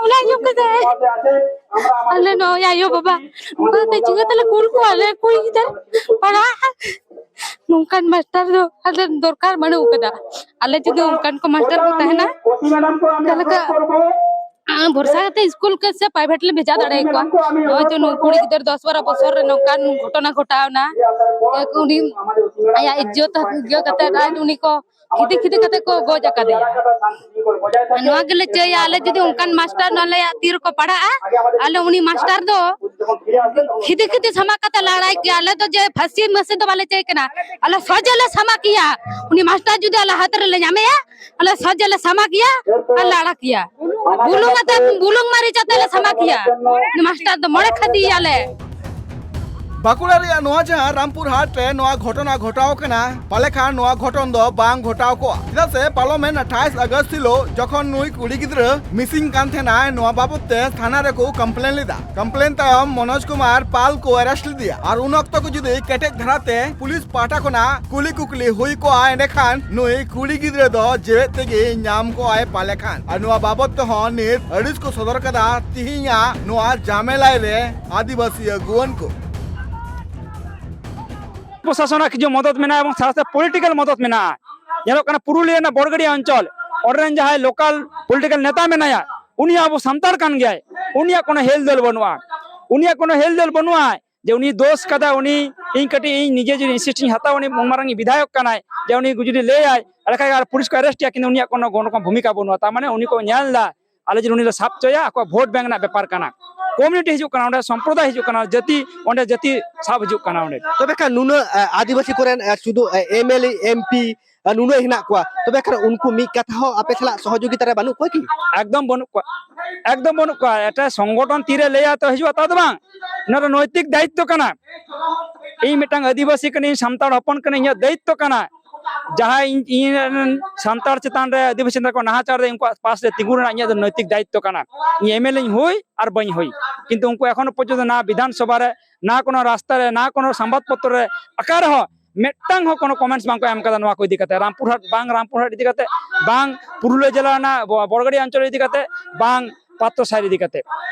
ᱚᱱᱟ ᱟᱸᱡᱚᱢ ᱠᱟᱛᱮ ᱟᱞᱮ ᱱᱚᱜᱼᱚᱭ ᱟᱭᱳ ᱵᱟᱵᱟ ᱱᱚᱝᱠᱟ ᱠᱟᱛᱮ ᱪᱤᱠᱟᱹ ᱛᱮᱞᱮ ᱠᱩᱞ ᱠᱚᱣᱟ ᱟᱞᱮ ᱠᱩᱲᱤ ᱜᱤᱫᱟᱹᱨ ᱯᱟᱲᱦᱟᱜ? ᱱᱚᱝᱠᱟᱱ ᱢᱟᱥᱴᱟᱨ ᱫᱚ ᱟᱞᱮ ᱫᱚᱨᱠᱟᱨ ᱵᱟᱹᱱᱩᱜ ᱠᱟᱫᱟ᱾ ᱟᱞᱮ ᱡᱩᱫᱤ ᱚᱱᱠᱟᱱ ᱠᱚ ᱢᱟᱥᱴᱟᱨ ᱠᱚ ᱛᱟᱦᱮᱱᱟ, ᱛᱟᱦᱚᱞᱮ ᱠᱷᱟᱱ ᱟᱨ ᱵᱷᱚᱨᱥᱟ ᱠᱟᱛᱮ ᱥᱠᱩᱞ ᱠᱚ ᱥᱮ ᱯᱨᱟᱭᱵᱷᱮᱴ ᱞᱮ ᱵᱷᱮᱡᱟ ᱫᱟᱲᱮᱭᱟᱠᱚᱣᱟ᱾ ᱱᱚᱜᱼᱚᱭ ᱡᱮ ᱱᱩᱭ ᱠᱩᱲᱤ ᱜᱤᱫᱟᱹᱨ ᱫᱚᱥ ᱵᱟᱨᱚ ᱵᱚᱪᱷᱚᱨ ᱨᱮ ᱱᱚᱝᱠᱟᱱ ᱜᱷᱚᱴᱚᱱᱟ ᱜᱷᱚᱴᱟᱣ ᱮᱱᱟ, ᱩᱱᱤ ᱟᱭᱟᱜ ᱤᱡᱽᱡᱚᱛ ᱤᱭᱟᱹ ᱠᱟᱛᱮ ᱟᱡ ᱩᱱᱤ ᱠᱚ ᱠᱷᱤᱫᱤ ᱠᱷᱤᱫᱤ ᱠᱟᱛᱮ ᱠᱚ ᱜᱚᱡ ᱟᱠᱟᱫᱮᱭᱟ᱾ ᱱᱚᱣᱟ ᱜᱮᱞᱮ ᱪᱟᱹᱭᱟ, ᱟᱞᱮ ᱡᱩᱫᱤ ᱚᱱᱠᱟᱱ ᱢᱟᱥᱴᱟᱨ ᱟᱞᱮᱭᱟᱜ ᱛᱤ ᱨᱮᱠᱚ ᱯᱟᱲᱟᱜᱼᱟ, ᱟᱞᱮ ᱩᱱᱤ ᱢᱟᱥᱴᱟᱨ ᱫᱚ ᱠᱷᱤᱫᱤ ᱠᱷᱤᱫᱤ ᱥᱟᱢᱟᱜ ᱠᱟᱛᱮ ᱞᱮ ᱟᱲᱟᱭ ᱠᱮᱭᱟ᱾ ᱟᱞᱮ ᱫᱚ ᱡᱮ ᱯᱷᱟᱹᱥᱤ ᱢᱟᱹᱥᱤ ᱫᱚ ᱵᱟᱞᱮ ᱪᱟᱹᱭ ᱠᱟᱱᱟ, ᱟᱞᱮ ᱥᱚᱡᱷᱮ ᱞᱮ ᱥᱟᱢᱟᱜ ᱠᱮᱭᱟ᱾ ᱩᱱᱤ ᱢᱟᱥᱴᱟᱨ ᱡᱩᱫᱤ ᱟᱞᱮ ᱦᱟᱛ ᱨᱮᱞᱮ ᱧᱟᱢᱮᱭᱟ, ᱟᱞᱮ ᱥᱚᱡᱷᱮ ᱞᱮ ᱥᱟᱢᱟᱜ ᱠᱮᱭᱟ ᱟᱨ ᱞᱮ ᱟᱲᱟᱜ ᱠᱮᱭᱟ᱾ ᱵᱩᱞᱩᱝ ᱟᱛᱮ, ᱵᱩᱞᱩᱝ ᱢᱟᱹᱨᱤᱪ ᱟᱛᱮ ᱞᱮ ᱥᱟᱢᱟᱜ ᱠᱮᱭᱟ᱾ ᱩᱱᱤ ᱢᱟᱥᱴᱟᱨ ᱫᱚ ᱢᱚᱬᱮ ᱠᱷᱟᱫᱤᱭᱟᱞᱮ᱾ ᱵᱟᱸᱠᱩᱲᱟ ᱨᱮᱭᱟᱜ ᱱᱚᱣᱟ ᱡᱟᱦᱟᱸ ᱨᱟᱢᱯᱩᱨ ᱦᱟᱴ ᱨᱮ ᱱᱚᱣᱟ ᱜᱷᱚᱴᱚᱱᱟ ᱜᱷᱚᱴᱟᱣ ᱠᱟᱱᱟ, ᱯᱟᱞᱮ ᱠᱷᱟᱱ ᱱᱚᱣᱟ ᱜᱷᱚᱴᱚᱱ ᱫᱚ ᱵᱟᱝ ᱜᱷᱚᱴᱟᱣ ᱠᱚᱜᱼᱟ, ᱪᱮᱫᱟᱜ ᱥᱮ ᱯᱟᱨᱚᱢᱮᱱ ᱟᱴᱷᱟᱭᱤᱥ ᱟᱜᱚᱥᱴ ᱦᱤᱞᱳᱜ ᱡᱚᱠᱷᱚᱱ ᱱᱩᱭ ᱠᱩᱲᱤ ᱜᱤᱫᱽᱨᱟᱹ ᱢᱤᱥᱤᱝ ᱠᱟᱱ ᱛᱟᱦᱮᱱᱟᱭ, ᱱᱚᱣᱟ ᱵᱟᱵᱚᱛ ᱛᱮ ᱛᱷᱟᱱᱟ ᱨᱮᱠᱚ ᱠᱚᱢᱯᱞᱮᱱ ᱞᱮᱫᱟ᱾ ᱠᱚᱢᱯᱞᱮᱱ ᱛᱟᱭᱚᱢ ᱢᱚᱱᱳᱡᱽ ᱠᱩᱢᱟᱨ ᱯᱟᱞ ᱠᱚ ᱟᱨᱮᱥᱴ ᱞᱮᱫᱮᱭᱟ ᱟᱨ ᱩᱱ ᱚᱠᱛᱚ ᱠᱚ ᱡᱩᱫᱤ ᱠᱮᱴᱮᱡ ᱫᱷᱟᱨᱟᱛᱮ ᱯᱩᱞᱤᱥ ᱯᱟᱦᱴᱟ ᱠᱷᱚᱱᱟᱜ ᱠᱩᱞᱤ ᱠᱩᱠᱞᱤ ᱦᱩᱭ ᱠᱚᱜᱼᱟ, ᱮᱸᱰᱮᱠᱷᱟᱱ ᱱᱩᱭ ᱠᱩᱲᱤ ᱜᱤᱫᱽᱨᱟᱹ ᱫᱚ ᱡᱮᱣᱮᱫ ᱛᱮᱜᱮ ᱧᱟᱢ ᱠᱚᱜᱼᱟᱭ ᱯᱟᱞᱮ ᱠᱷᱟᱱ᱾ ᱟᱨ ᱱᱚᱣᱟ ᱵᱟᱵᱚᱛ ᱛᱮᱦᱚᱸ ᱱᱤᱛ ᱟᱹᱲᱤᱥ ᱠᱚ ᱥᱚᱫᱚᱨ ᱠᱟᱫᱟ ᱛᱤᱦᱤᱧᱟᱜ ᱱᱚᱣᱟ ᱡᱟᱢᱮᱞᱟᱭ ᱨᱮ ᱟᱹᱫᱤᱵᱟᱹᱥᱤ ᱟᱹᱜᱩᱣᱟᱹᱱ ᱠᱚ᱾ ᱯᱨᱚᱥᱟᱥᱚᱱᱟᱜ ᱠᱤᱪᱷᱩ ᱢᱚᱫᱚᱛ ᱢᱮᱱᱟᱜᱼᱟ ᱮᱵᱚᱝ ᱥᱟᱶᱛᱮ ᱯᱚᱞᱤᱴᱤᱠᱟᱞ ᱢᱚᱫᱚᱛ ᱢᱮᱱᱟᱜᱼᱟ᱾ ᱧᱮᱞᱚᱜ ᱠᱟᱱᱟ ᱯᱩᱨᱩᱞᱤᱭᱟᱹ ᱨᱮᱱᱟᱜ ᱵᱚᱲᱜᱟᱹᱰᱤ ᱚᱧᱪᱚᱞ, ᱚᱸᱰᱮ ᱨᱮᱱ ᱡᱟᱦᱟᱸᱭ ᱞᱳᱠᱟᱞ ᱯᱚᱞᱤᱴᱤᱠᱟᱞ ᱱᱮᱛᱟ ᱢᱮᱱᱟᱭᱟ, ᱩᱱᱤ ᱦᱚᱸ ᱟᱵᱚ ᱥᱟᱱᱛᱟᱲ ᱠᱟᱱ ᱜᱮᱭᱟᱭ, ᱩᱱᱤᱭᱟᱜ ᱠᱳᱱᱳ ᱦᱮᱞ ᱫᱚᱞ ᱵᱟᱹᱱᱩᱜᱼᱟ᱾ ᱩᱱᱤᱭᱟᱜ ᱠᱳᱱᱳ ᱦᱮᱞ ᱫᱚᱞ ᱵᱟᱹᱱᱩᱜᱼᱟ ᱡᱮ ᱩᱱᱤ ᱫᱳᱥ ᱠᱟᱫᱟ, ᱩᱱᱤ ᱤᱧ ᱠᱟᱹᱴᱤᱡ ᱤᱧ ᱱᱤᱡᱮ ᱡᱩᱫᱤ ᱤᱱᱥᱤᱥᱴ ᱤᱧ ᱦᱟᱛᱟᱣᱟ, ᱩᱱᱤ ᱢᱚᱱᱢᱟᱨᱟᱝ ᱵᱤᱫᱷᱟᱭᱚᱠ ᱠᱟᱱᱟᱭ, ᱡᱮ ᱩᱱᱤ ᱡᱩᱫᱤ ᱞᱟᱹᱭᱟᱭ ᱮᱸᱰᱮᱠᱷᱟᱱ ᱟᱨ ᱯᱩᱞᱤᱥ ᱠᱚ ᱟᱨᱮᱥᱴ ᱮᱭᱟ, ᱠᱤᱱᱛᱩ ᱩᱱᱤᱭᱟᱜ ᱠᱳᱱᱳ ᱠᱳᱱᱳ ᱨᱚᱠᱚᱢ ᱵᱷᱩᱢᱤᱠᱟ ᱵᱟᱹᱱᱩᱜᱼᱟ᱾ ᱛᱟᱨ ᱢᱟᱱᱮ ᱩᱱᱤ ᱠᱚ ᱧᱮᱞ ᱮᱫᱟ ᱟᱞᱮ ᱡᱩᱫᱤ ᱩᱱᱤ ᱞᱮ ᱥᱟᱵ ᱦᱚᱪᱚᱭᱟ, ᱟᱠᱚᱣᱟᱜ ᱵᱷᱳᱴ ᱵᱮᱝᱠ ᱨᱮᱱᱟᱜ ᱵᱮᱯᱟᱨ ᱠᱟᱱᱟ᱾ ᱠᱚᱢᱤᱭᱩᱱᱤᱴᱤ ᱦᱤᱡᱩᱜ ᱠᱟᱱᱟ, ᱚᱸᱰᱮ ᱥᱚᱢᱯᱨᱚᱫᱟᱭ ᱦᱤᱡᱩᱜ ᱠᱟᱱᱟ, ᱡᱟᱹᱛᱤ, ᱚᱸᱰᱮ ᱡᱟᱹᱛᱤ ᱥᱟᱵ ᱦᱤᱡᱩᱜ ᱠᱟᱱᱟ ᱚᱸᱰᱮ᱾ ᱛᱚᱵᱮ ᱠᱷᱟᱱ ᱱᱩᱱᱟᱹᱜ ᱮ, ᱟᱹᱫᱤᱵᱟᱹᱥᱤ ᱠᱚᱨᱮᱱ ᱮ, ᱥᱩᱫᱷᱩ ᱮᱢᱮᱞᱮ ᱮᱢᱯᱤ ᱱᱩᱱᱟᱹᱜ ᱦᱮᱱᱟᱜ ᱠᱚᱣᱟ, ᱛᱚᱵᱮ ᱠᱷᱟᱱ ᱩᱱᱠᱩ ᱢᱤᱫ ᱠᱟᱛᱷᱟ ᱦᱚᱸ ᱟᱯᱮ ᱥᱟᱞᱟᱜ ᱥᱚᱦᱚᱡᱳᱜᱤᱛᱟ ᱨᱮ ᱵᱟᱹᱱᱩᱜ ᱠᱚᱣᱟ ᱠᱤ? ᱮᱠᱫᱚᱢ ᱵᱟᱹᱱᱩᱜ ᱠᱚᱣᱟ, ᱮᱠᱫᱚᱢ ᱵᱟᱹᱱᱩᱜ ᱠᱚᱣᱟ᱾ ᱮᱴᱟᱜ ᱥᱚᱝᱜᱚᱴᱷᱚᱱ ᱛᱤᱨᱮ ᱞᱟᱹᱭᱟ ᱛᱚ ᱦᱤᱡᱩᱜᱼᱟ, ᱛᱟ ᱫᱚ ᱵᱟᱝ᱾ ᱱᱚᱣᱟ ᱫᱚ ᱱᱳᱭᱛᱤᱠ ᱫᱟᱭᱤᱛᱛᱚ ᱠᱟᱱᱟ᱾ ᱤᱧ ᱢᱤᱫᱴᱟᱝ ᱟᱹᱫᱤᱵᱟᱹᱥᱤ ᱠᱟᱹᱱᱟᱹᱧ, ᱥᱟᱱᱛᱟᱲ ᱦᱚᱯᱚᱱ ᱠᱟᱹᱱᱟᱹᱧ, ᱤᱧᱟᱹᱜ ᱫᱟᱭᱤᱛᱛᱚ ᱠᱟᱱᱟ ᱡᱟᱦᱟᱸᱭ ᱤᱧ, ᱤᱧ ᱨᱮᱱ ᱥᱟᱱᱛᱟᱲ ᱪᱮᱛᱟᱱ ᱨᱮ ᱟᱹᱫᱤᱵᱟᱹᱥᱤ ᱪᱮᱛᱟᱱ ᱨᱮ ᱱᱟᱦᱟᱪᱟᱨ ᱫᱟ, ᱩᱱᱠᱩᱣᱟᱜ ᱯᱟᱥ ᱨᱮ ᱛᱤᱸᱜᱩ ᱨᱮᱱᱟᱜ ᱤᱧᱟᱹᱜ ᱫᱚ ᱱᱳᱭᱛᱤᱠ ᱫᱟᱭᱤᱛᱛᱚ ᱠᱟᱱᱟ᱾ ᱤᱧ ᱮᱢᱮᱞᱮᱧ ᱦᱩᱭ ᱟᱨ ᱵᱟᱹᱧ ᱦᱩᱭ, ᱠᱤᱱᱛᱩ ᱩᱱᱠᱩ ᱮᱠᱷᱚᱱᱳ ᱯᱚᱨᱡᱚᱱᱛᱚ ᱱᱟ ᱵᱤᱫᱷᱟᱱ ᱥᱚᱵᱷᱟ ᱨᱮ, ᱱᱟ ᱠᱳᱱᱳ ᱨᱟᱥᱛᱟ ᱨᱮ, ᱱᱟ ᱠᱳᱱᱳ ᱥᱟᱢᱵᱟᱫ ᱯᱚᱛᱨᱚ ᱨᱮ, ᱚᱠᱟ ᱨᱮᱦᱚᱸ ᱢᱤᱫᱴᱟᱝ ᱦᱚᱸ ᱠᱳᱱᱳ ᱠᱚᱢᱮᱱᱴᱥ ᱵᱟᱝ ᱠᱚ ᱮᱢ ᱠᱟᱫᱟ ᱱᱚᱣᱟ ᱠᱚ ᱤᱫᱤ ᱠᱟᱛᱮ, ᱨᱟᱢᱯᱩᱨᱦᱟᱴ ᱵᱟᱝ ᱨᱟᱢᱯᱩᱨᱦᱟᱴ ᱤᱫᱤ ᱠᱟᱛᱮ, ᱵᱟᱝ ᱯᱩᱨᱩᱞᱤᱭᱟᱹ ᱡᱮᱞᱟ ᱨᱮᱱᱟᱜ ᱵᱚ-, ᱵᱚᱲᱜᱟᱹᱰᱤ ᱚᱧᱪᱚᱞ ᱤᱫᱤ ᱠᱟᱛᱮ, ᱵᱟᱝ ᱯᱟᱛᱨᱚ ᱥᱟᱭᱤᱰ ᱤᱫᱤ ᱠᱟᱛᱮ᱾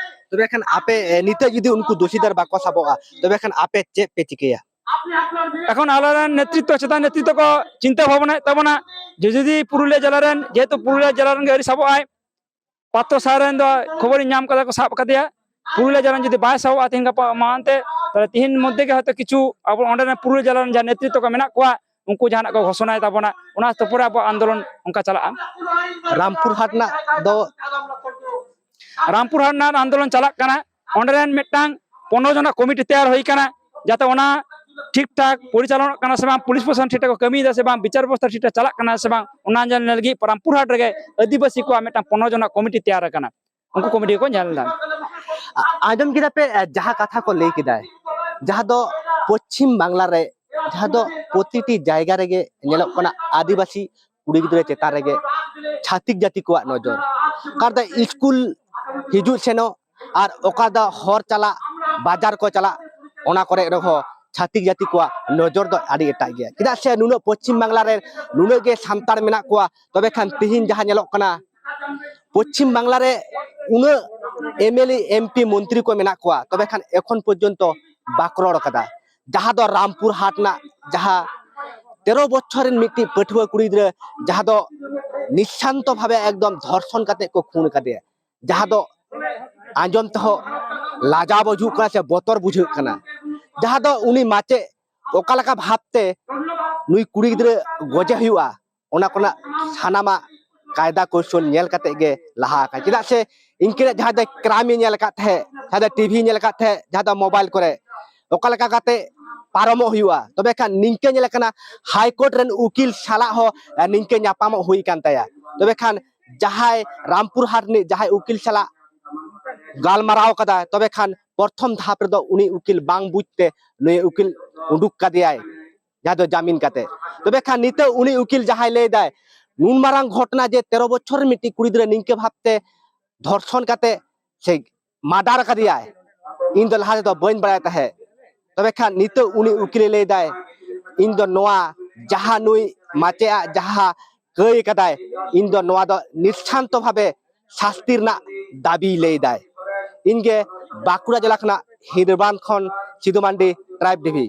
ᱛᱚᱵᱮ ᱠᱷᱟᱱ ᱟᱯᱮ ᱮ, ᱱᱤᱛᱚᱜ ᱡᱩᱫᱤ ᱩᱱᱠᱩ ᱫᱳᱥᱤᱫᱟᱨ ᱵᱟᱠᱚ ᱥᱟᱵᱚᱜᱼᱟ, ᱛᱚᱵᱮ ᱠᱷᱟᱱ ᱟᱯᱮ ᱪᱮᱫ ᱯᱮ ᱪᱤᱠᱟᱹᱭᱟ? ᱮᱠᱷᱚᱱ ᱟᱞᱮᱨᱮᱱ ᱱᱮᱛᱨᱤᱛᱵ, ᱪᱮᱛᱟᱱ ᱱᱮᱛᱨᱤᱛᱵ ᱠᱚ ᱪᱤᱱᱛᱟᱹ ᱵᱷᱟᱵᱽᱱᱟᱭᱮᱫ ᱛᱟᱵᱚᱱᱟ ᱡᱮ ᱡᱩᱫᱤ ᱯᱩᱨᱩᱞᱤᱭᱟᱹ ᱡᱮᱞᱟ ᱨᱮᱱ, ᱡᱮᱦᱮᱛᱩ ᱯᱩᱨᱩᱞᱤᱭᱟᱹ ᱡᱮᱞᱟ ᱨᱮᱱ ᱜᱮ ᱟᱹᱣᱨᱤ ᱥᱟᱵᱚᱜ ᱟᱭ, ᱯᱟᱛᱨᱚ ᱥᱟᱭᱤᱰ ᱨᱮᱱ ᱫᱚ ᱠᱷᱚᱵᱚᱨᱤᱧ ᱧᱟᱢ ᱠᱟᱫᱟ ᱠᱚ ᱥᱟᱵ ᱠᱟᱫᱮᱭᱟ, ᱯᱩᱨᱩᱞᱤᱭᱟᱹ ᱡᱮᱞᱟ ᱨᱮᱱ ᱡᱩᱫᱤ ᱵᱟᱭ ᱥᱟᱵᱚᱜᱼᱟ ᱛᱮᱦᱮᱧ ᱜᱟᱯᱟ ᱢᱟᱲᱟᱝ ᱛᱮ, ᱛᱟᱦᱞᱮ ᱛᱮᱦᱮᱧ ᱢᱚᱫᱽᱫᱷᱮ ᱜᱮ ᱦᱚᱭᱛᱳ ᱠᱤᱪᱷᱩ ᱟᱵᱚ ᱚᱸᱰᱮ ᱨᱮᱱ ᱯᱩᱨᱩᱞᱤᱭᱟᱹ ᱡᱮᱞᱟ ᱨᱮᱱ ᱡᱟᱦᱟᱸ ᱱᱮᱛᱨᱤᱛᱵ ᱠᱚ ᱢᱮᱱᱟᱜ ᱠᱚᱣᱟ, ᱩᱱᱠᱩ ᱡᱟᱦᱟᱱᱟᱜ ᱠᱚ ᱜᱷᱳᱥᱚᱱᱟᱭ ᱛᱟᱵᱚᱱᱟ, ᱚᱱᱟ ᱛᱟᱨᱯᱚᱨᱮ ᱟᱵᱚᱣᱟᱜ ᱟᱱᱫᱳᱞᱚᱱ ᱚᱱᱠᱟ ᱪᱟᱞᱟᱜᱼᱟ᱾ ᱨᱟᱢᱯᱩᱨ ᱦᱟᱴ ᱨᱮᱱᱟᱜ ᱫᱚ ᱨᱟᱢᱯᱩᱨ ᱦᱟᱴ ᱨᱮᱱᱟᱜ ᱟᱱᱫᱳᱞᱚᱱ ᱪᱟᱞᱟᱜ ᱠᱟᱱᱟ᱾ ᱚᱸᱰᱮ ᱨᱮᱱ ᱢᱤᱫᱴᱟᱝ ᱯᱚᱱᱨᱚ ᱡᱚᱱᱟᱜ ᱠᱚᱢᱤᱴᱤ ᱛᱮᱭᱟᱨ ᱦᱩᱭ ᱠᱟᱱᱟ, ᱡᱟᱛᱮ ᱚᱱᱟ ᱴᱷᱤᱠ ᱴᱷᱟᱠ ᱯᱚᱨᱤᱪᱟᱞᱚᱱᱟᱜ ᱠᱟᱱᱟ ᱥᱮ ᱵᱟᱝ, ᱯᱩᱞᱤᱥ ᱯᱨᱚᱥᱟᱥᱚᱱ ᱴᱷᱤᱠ ᱴᱷᱟᱠ ᱠᱚ ᱠᱟᱹᱢᱤᱭᱮᱫᱟ ᱥᱮ ᱵᱟᱝ, ᱵᱤᱪᱟᱨ ᱵᱮᱵᱚᱥᱛᱷᱟ ᱴᱷᱤᱠ ᱴᱷᱟᱠ ᱪᱟᱞᱟᱜ ᱠᱟᱱᱟ ᱥᱮ ᱵᱟᱝ, ᱚᱱᱟ ᱧᱮᱞ ᱞᱟᱹᱜᱤᱫ ᱨᱟᱢᱯᱩᱨ ᱦᱟᱴ ᱨᱮᱜᱮ ᱟᱹᱫᱤᱵᱟᱹᱥᱤ ᱠᱚᱣᱟᱜ ᱢᱤᱫᱴᱟᱝ ᱯᱚᱱᱨᱚ ᱡᱚᱱᱟᱜ ᱠᱚᱢᱤᱴᱤ ᱛᱮᱭᱟᱨ ᱟᱠᱟᱱᱟ᱾ ᱩᱱᱠᱩ ᱠᱚᱢᱤᱴᱤ ᱠᱚ ᱧᱮᱞ ᱮᱫᱟ᱾ ᱟ-, ᱟᱸᱡᱚᱢ ᱠᱮᱫᱟ ᱯᱮ, ᱟ, ᱡᱟᱦᱟᱸ ᱠᱟᱛᱷᱟ ᱠᱚ ᱞᱟᱹᱭ ᱠᱮᱫᱟᱭ, ᱡᱟᱦᱟᱸ ᱫᱚ ᱯᱚᱪᱷᱤᱢ ᱵᱟᱝᱞᱟ ᱨᱮ, ᱡᱟᱦᱟᱸ ᱫᱚ ᱯᱨᱚᱛᱤᱴᱤ ᱡᱟᱭᱜᱟ ᱨᱮᱜᱮ ᱧᱮᱞᱚᱜ ᱠᱟᱱᱟ ᱟᱹᱫᱤᱵᱟᱹᱥᱤ ᱠᱩᱲᱤ ᱜᱤᱫᱽᱨᱟᱹ ᱪᱮᱛᱟᱱ ᱨᱮᱜᱮ ᱪᱷᱟᱹᱛᱤᱠ ᱡᱟᱹᱛᱤ ᱠᱚᱣᱟᱜ ᱱᱚᱡᱚᱨ᱾ ᱚᱠᱟ ᱨᱮᱫᱚ ᱥᱠᱩᱞ ᱦᱤᱡᱩᱜ ᱥᱮᱱᱚᱜ ᱟᱨ ᱚᱠᱟ ᱫᱚ ᱦᱚᱨ ᱪᱟᱞᱟᱜ, ᱵᱟᱡᱟᱨ ᱠᱚ ᱪᱟᱞᱟᱜ, ᱚᱱᱟ ᱠᱚᱨᱮ ᱨᱮᱦᱚᱸ ᱪᱷᱟᱹᱛᱤᱠ ᱡᱟᱹᱛᱤ ᱠᱚᱣᱟᱜ ᱱᱚᱡᱚᱨ ᱫᱚ ᱟᱹᱰᱤ ᱮᱴᱟᱜ ᱜᱮᱭᱟ᱾ ᱪᱮᱫᱟᱜ ᱥᱮ ᱱᱩᱱᱟᱹᱜ ᱯᱚᱪᱷᱤᱢ ᱵᱟᱝᱞᱟ ᱨᱮ ᱱᱩᱱᱟᱹᱜ ᱜᱮ ᱥᱟᱱᱛᱟᱲ ᱢᱮᱱᱟᱜ ᱠᱚᱣᱟ, ᱛᱚᱵᱮ ᱠᱷᱟᱱ ᱛᱤᱦᱤᱧ ᱡᱟᱦᱟᱸ ᱧᱮᱞᱚᱜ ᱠᱟᱱᱟ, ᱯᱚᱪᱷᱤᱢ ᱵᱟᱝᱞᱟ ᱨᱮ ᱩᱱᱟᱹᱜ M L A, M P, ᱢᱚᱱᱛᱨᱤ ᱠᱚ ᱢᱮᱱᱟᱜ ᱠᱚᱣᱟ, ᱛᱚᱵᱮ ᱠᱷᱟᱱ ᱮᱠᱷᱚᱱ ᱯᱚᱨᱡᱚᱱᱛᱚ ᱵᱟᱠᱚ ᱨᱚᱲ ᱠᱟᱫᱟ᱾ ᱡᱟᱦᱟᱸ ᱫᱚ ᱨᱟᱢᱯᱩᱨ ᱦᱟᱴ ᱨᱮᱱᱟᱜ ᱡᱟᱦᱟᱸ ᱛᱮᱨᱚ ᱵᱚᱪᱷᱚᱨ ᱨᱮᱱ ᱢᱤᱫᱴᱤᱡ ᱯᱟᱹᱴᱷᱩᱣᱟᱹ ᱠᱩᱲᱤ ᱜᱤᱫᱽᱨᱟᱹ, ᱡᱟᱦᱟᱸ ᱫᱚ ᱱᱤᱥᱥᱟᱱᱛᱚ ᱵᱷᱟᱵᱮ ᱮᱠᱫᱚᱢ ᱫᱷᱚᱨᱥᱚᱱ ᱠᱟᱛᱮ ᱠᱚ ᱠᱷᱩᱱ ᱠᱟᱫᱮᱭᱟ, ᱡᱟᱦᱟᱸ ᱫᱚ ᱟᱸᱡᱚᱢ ᱛᱮᱦᱚᱸ ᱞᱟᱡᱟᱣ ᱵᱩᱡᱷᱟᱹᱜ ᱠᱟᱱᱟ ᱥᱮ ᱵᱚᱛᱚᱨ ᱵᱩᱡᱷᱟᱹᱜ ᱠᱟᱱᱟ᱾ ᱡᱟᱦᱟᱸ ᱫᱚ ᱩᱱᱤ ᱢᱟᱪᱮᱫ ᱚᱠᱟ ᱞᱮᱠᱟ ᱵᱷᱟᱵᱽᱛᱮ ᱱᱩᱭ ᱠᱩᱲᱤ ᱜᱤᱫᱽᱨᱟᱹ ᱜᱚᱡᱮ ᱦᱩᱭᱩᱜᱼᱟ, ᱚᱱᱟ ᱠᱚᱨᱮᱱᱟᱜ ᱥᱟᱱᱟᱢᱟᱜ ᱠᱟᱭᱫᱟ ᱠᱚᱣᱥᱚᱞ ᱧᱮᱞ ᱠᱟᱛᱮ ᱜᱮ ᱞᱟᱦᱟ ᱟᱠᱟᱱᱟ᱾ ᱪᱮᱫᱟᱜ ᱥᱮ ᱤᱱᱠᱟᱹᱱᱟᱜ ᱡᱟᱦᱟᱸ ᱫᱚ ᱠᱨᱟᱭᱤᱢ ᱮ ᱧᱮᱞ ᱟᱠᱟᱫ ᱛᱟᱦᱮᱸᱫ, ᱡᱟᱦᱟᱸ ᱫᱚ ᱴᱤᱵᱷᱤ ᱧᱮᱞ ᱟᱠᱟᱫ ᱛᱟᱦᱮᱸᱫ, ᱡᱟᱦᱟᱸ ᱫᱚ ᱢᱳᱵᱟᱭᱤᱞ ᱠᱚᱨᱮ, ᱚᱠᱟ ᱞᱮᱠᱟ ᱠᱟᱛᱮ ᱯᱟᱨᱚᱢᱚᱜ ᱦᱩᱭᱩᱜᱼᱟ, ᱛᱚᱵᱮ ᱠᱷᱟᱱ ᱱᱤᱝᱠᱟᱹ ᱧᱮᱞ ᱟᱠᱟᱱᱟ ᱦᱟᱭ ᱠᱳᱨᱴ ᱨᱮᱱ ᱩᱠᱤᱞ ᱥᱟᱞᱟᱜ ᱦᱚᱸ, ᱮ, ᱱᱤᱝᱠᱟᱹ ᱧᱟᱯᱟᱢᱚᱜ ᱦᱩᱭ ᱟᱠᱟᱱ ᱛᱟᱭᱟ᱾ ᱛᱚᱵᱮ ᱠᱷᱟᱱ ᱡᱟᱦᱟᱸᱭ ᱨᱟᱢᱯᱩᱨ ᱦᱟᱴ ᱨᱤᱱᱤᱡ ᱡᱟᱦᱟᱸᱭ ᱩᱠᱤᱞ ᱥᱟᱞᱟᱜ ᱜᱟᱞᱢᱟᱨᱟᱣ ᱠᱟᱫᱟ, ᱛᱚᱵᱮ ᱠᱷᱟᱱ ᱯᱨᱚᱛᱷᱚᱢ ᱫᱷᱟᱯ ᱨᱮᱫᱚ ᱩᱱᱤ ᱩᱠᱤᱞ ᱵᱟᱝ ᱵᱩᱡᱽ ᱛᱮ ᱱᱩᱭ ᱩᱠᱤᱞ ᱩᱰᱩᱠ ᱠᱟᱫᱮᱭᱟᱭ, ᱡᱟᱦᱟᱸ ᱫᱚ ᱡᱟᱢᱤᱱ ᱠᱟᱛᱮ᱾ ᱛᱚᱵᱮ ᱠᱷᱟᱱ ᱱᱤᱛᱚᱜ ᱩᱱᱤ ᱩᱠᱤᱞ ᱡᱟᱦᱟᱸᱭ ᱞᱟᱹᱭ ᱫᱟᱭ, ᱱᱩᱱ ᱢᱟᱨᱟᱝ ᱜᱷᱚᱴᱚᱱᱟ ᱡᱮ ᱛᱮᱨᱚ ᱵᱚᱪᱷᱚᱨ ᱨᱮ ᱢᱤᱫᱴᱤᱡ ᱠᱩᱲᱤ ᱜᱤᱫᱽᱨᱟᱹ ᱱᱤᱝᱠᱟᱹ ᱵᱷᱟᱵᱽᱛᱮ ᱫᱷᱚᱨᱥᱚᱱ ᱠᱟᱛᱮ ᱥᱮ ᱢᱟᱰᱟᱨ ᱠᱟᱫᱮᱭᱟᱭ, ᱤᱧ ᱫᱚ ᱞᱟᱦᱟ ᱛᱮᱫᱚ ᱵᱟᱹᱧ ᱵᱟᱲᱟᱭ ᱛᱟᱦᱮᱸᱫ᱾ ᱛᱚᱵᱮ ᱠᱷᱟᱱ ᱱᱤᱛᱚᱜ ᱩᱱᱤ ᱩᱠᱤᱞᱮ ᱞᱟᱹᱭ ᱫᱟᱭ, ᱤᱧ ᱫᱚ ᱱᱚᱣᱟ ᱡᱟᱦᱟᱸ ᱱᱩᱭ ᱢᱟᱪᱮᱫ ᱟᱜ ᱡᱟᱦᱟᱸ ᱠᱟᱹᱭ ᱠᱟᱫᱟᱭ, ᱤᱧ ᱫᱚ ᱱᱚᱣᱟ ᱫᱚ ᱱᱤᱥᱥᱟᱱᱛᱚ ᱵᱷᱟᱵᱮ ᱥᱟᱥᱛᱤ ᱨᱮᱱᱟᱜ ᱫᱟᱵᱤ ᱞᱟᱹᱭ ᱫᱟᱭ᱾ ᱤᱧ ᱜᱮ ᱵᱟᱸᱠᱩᱲᱟ ᱡᱮᱞᱟ ᱠᱷᱚᱱᱟᱜ ᱦᱤᱫᱨᱟᱵᱟᱫᱽ ᱠᱷᱚᱱ ᱥᱤᱫᱩ ᱢᱟᱱᱰᱤ, ᱴᱨᱟᱭᱤᱵᱽ ᱴᱤᱵᱷᱤ᱾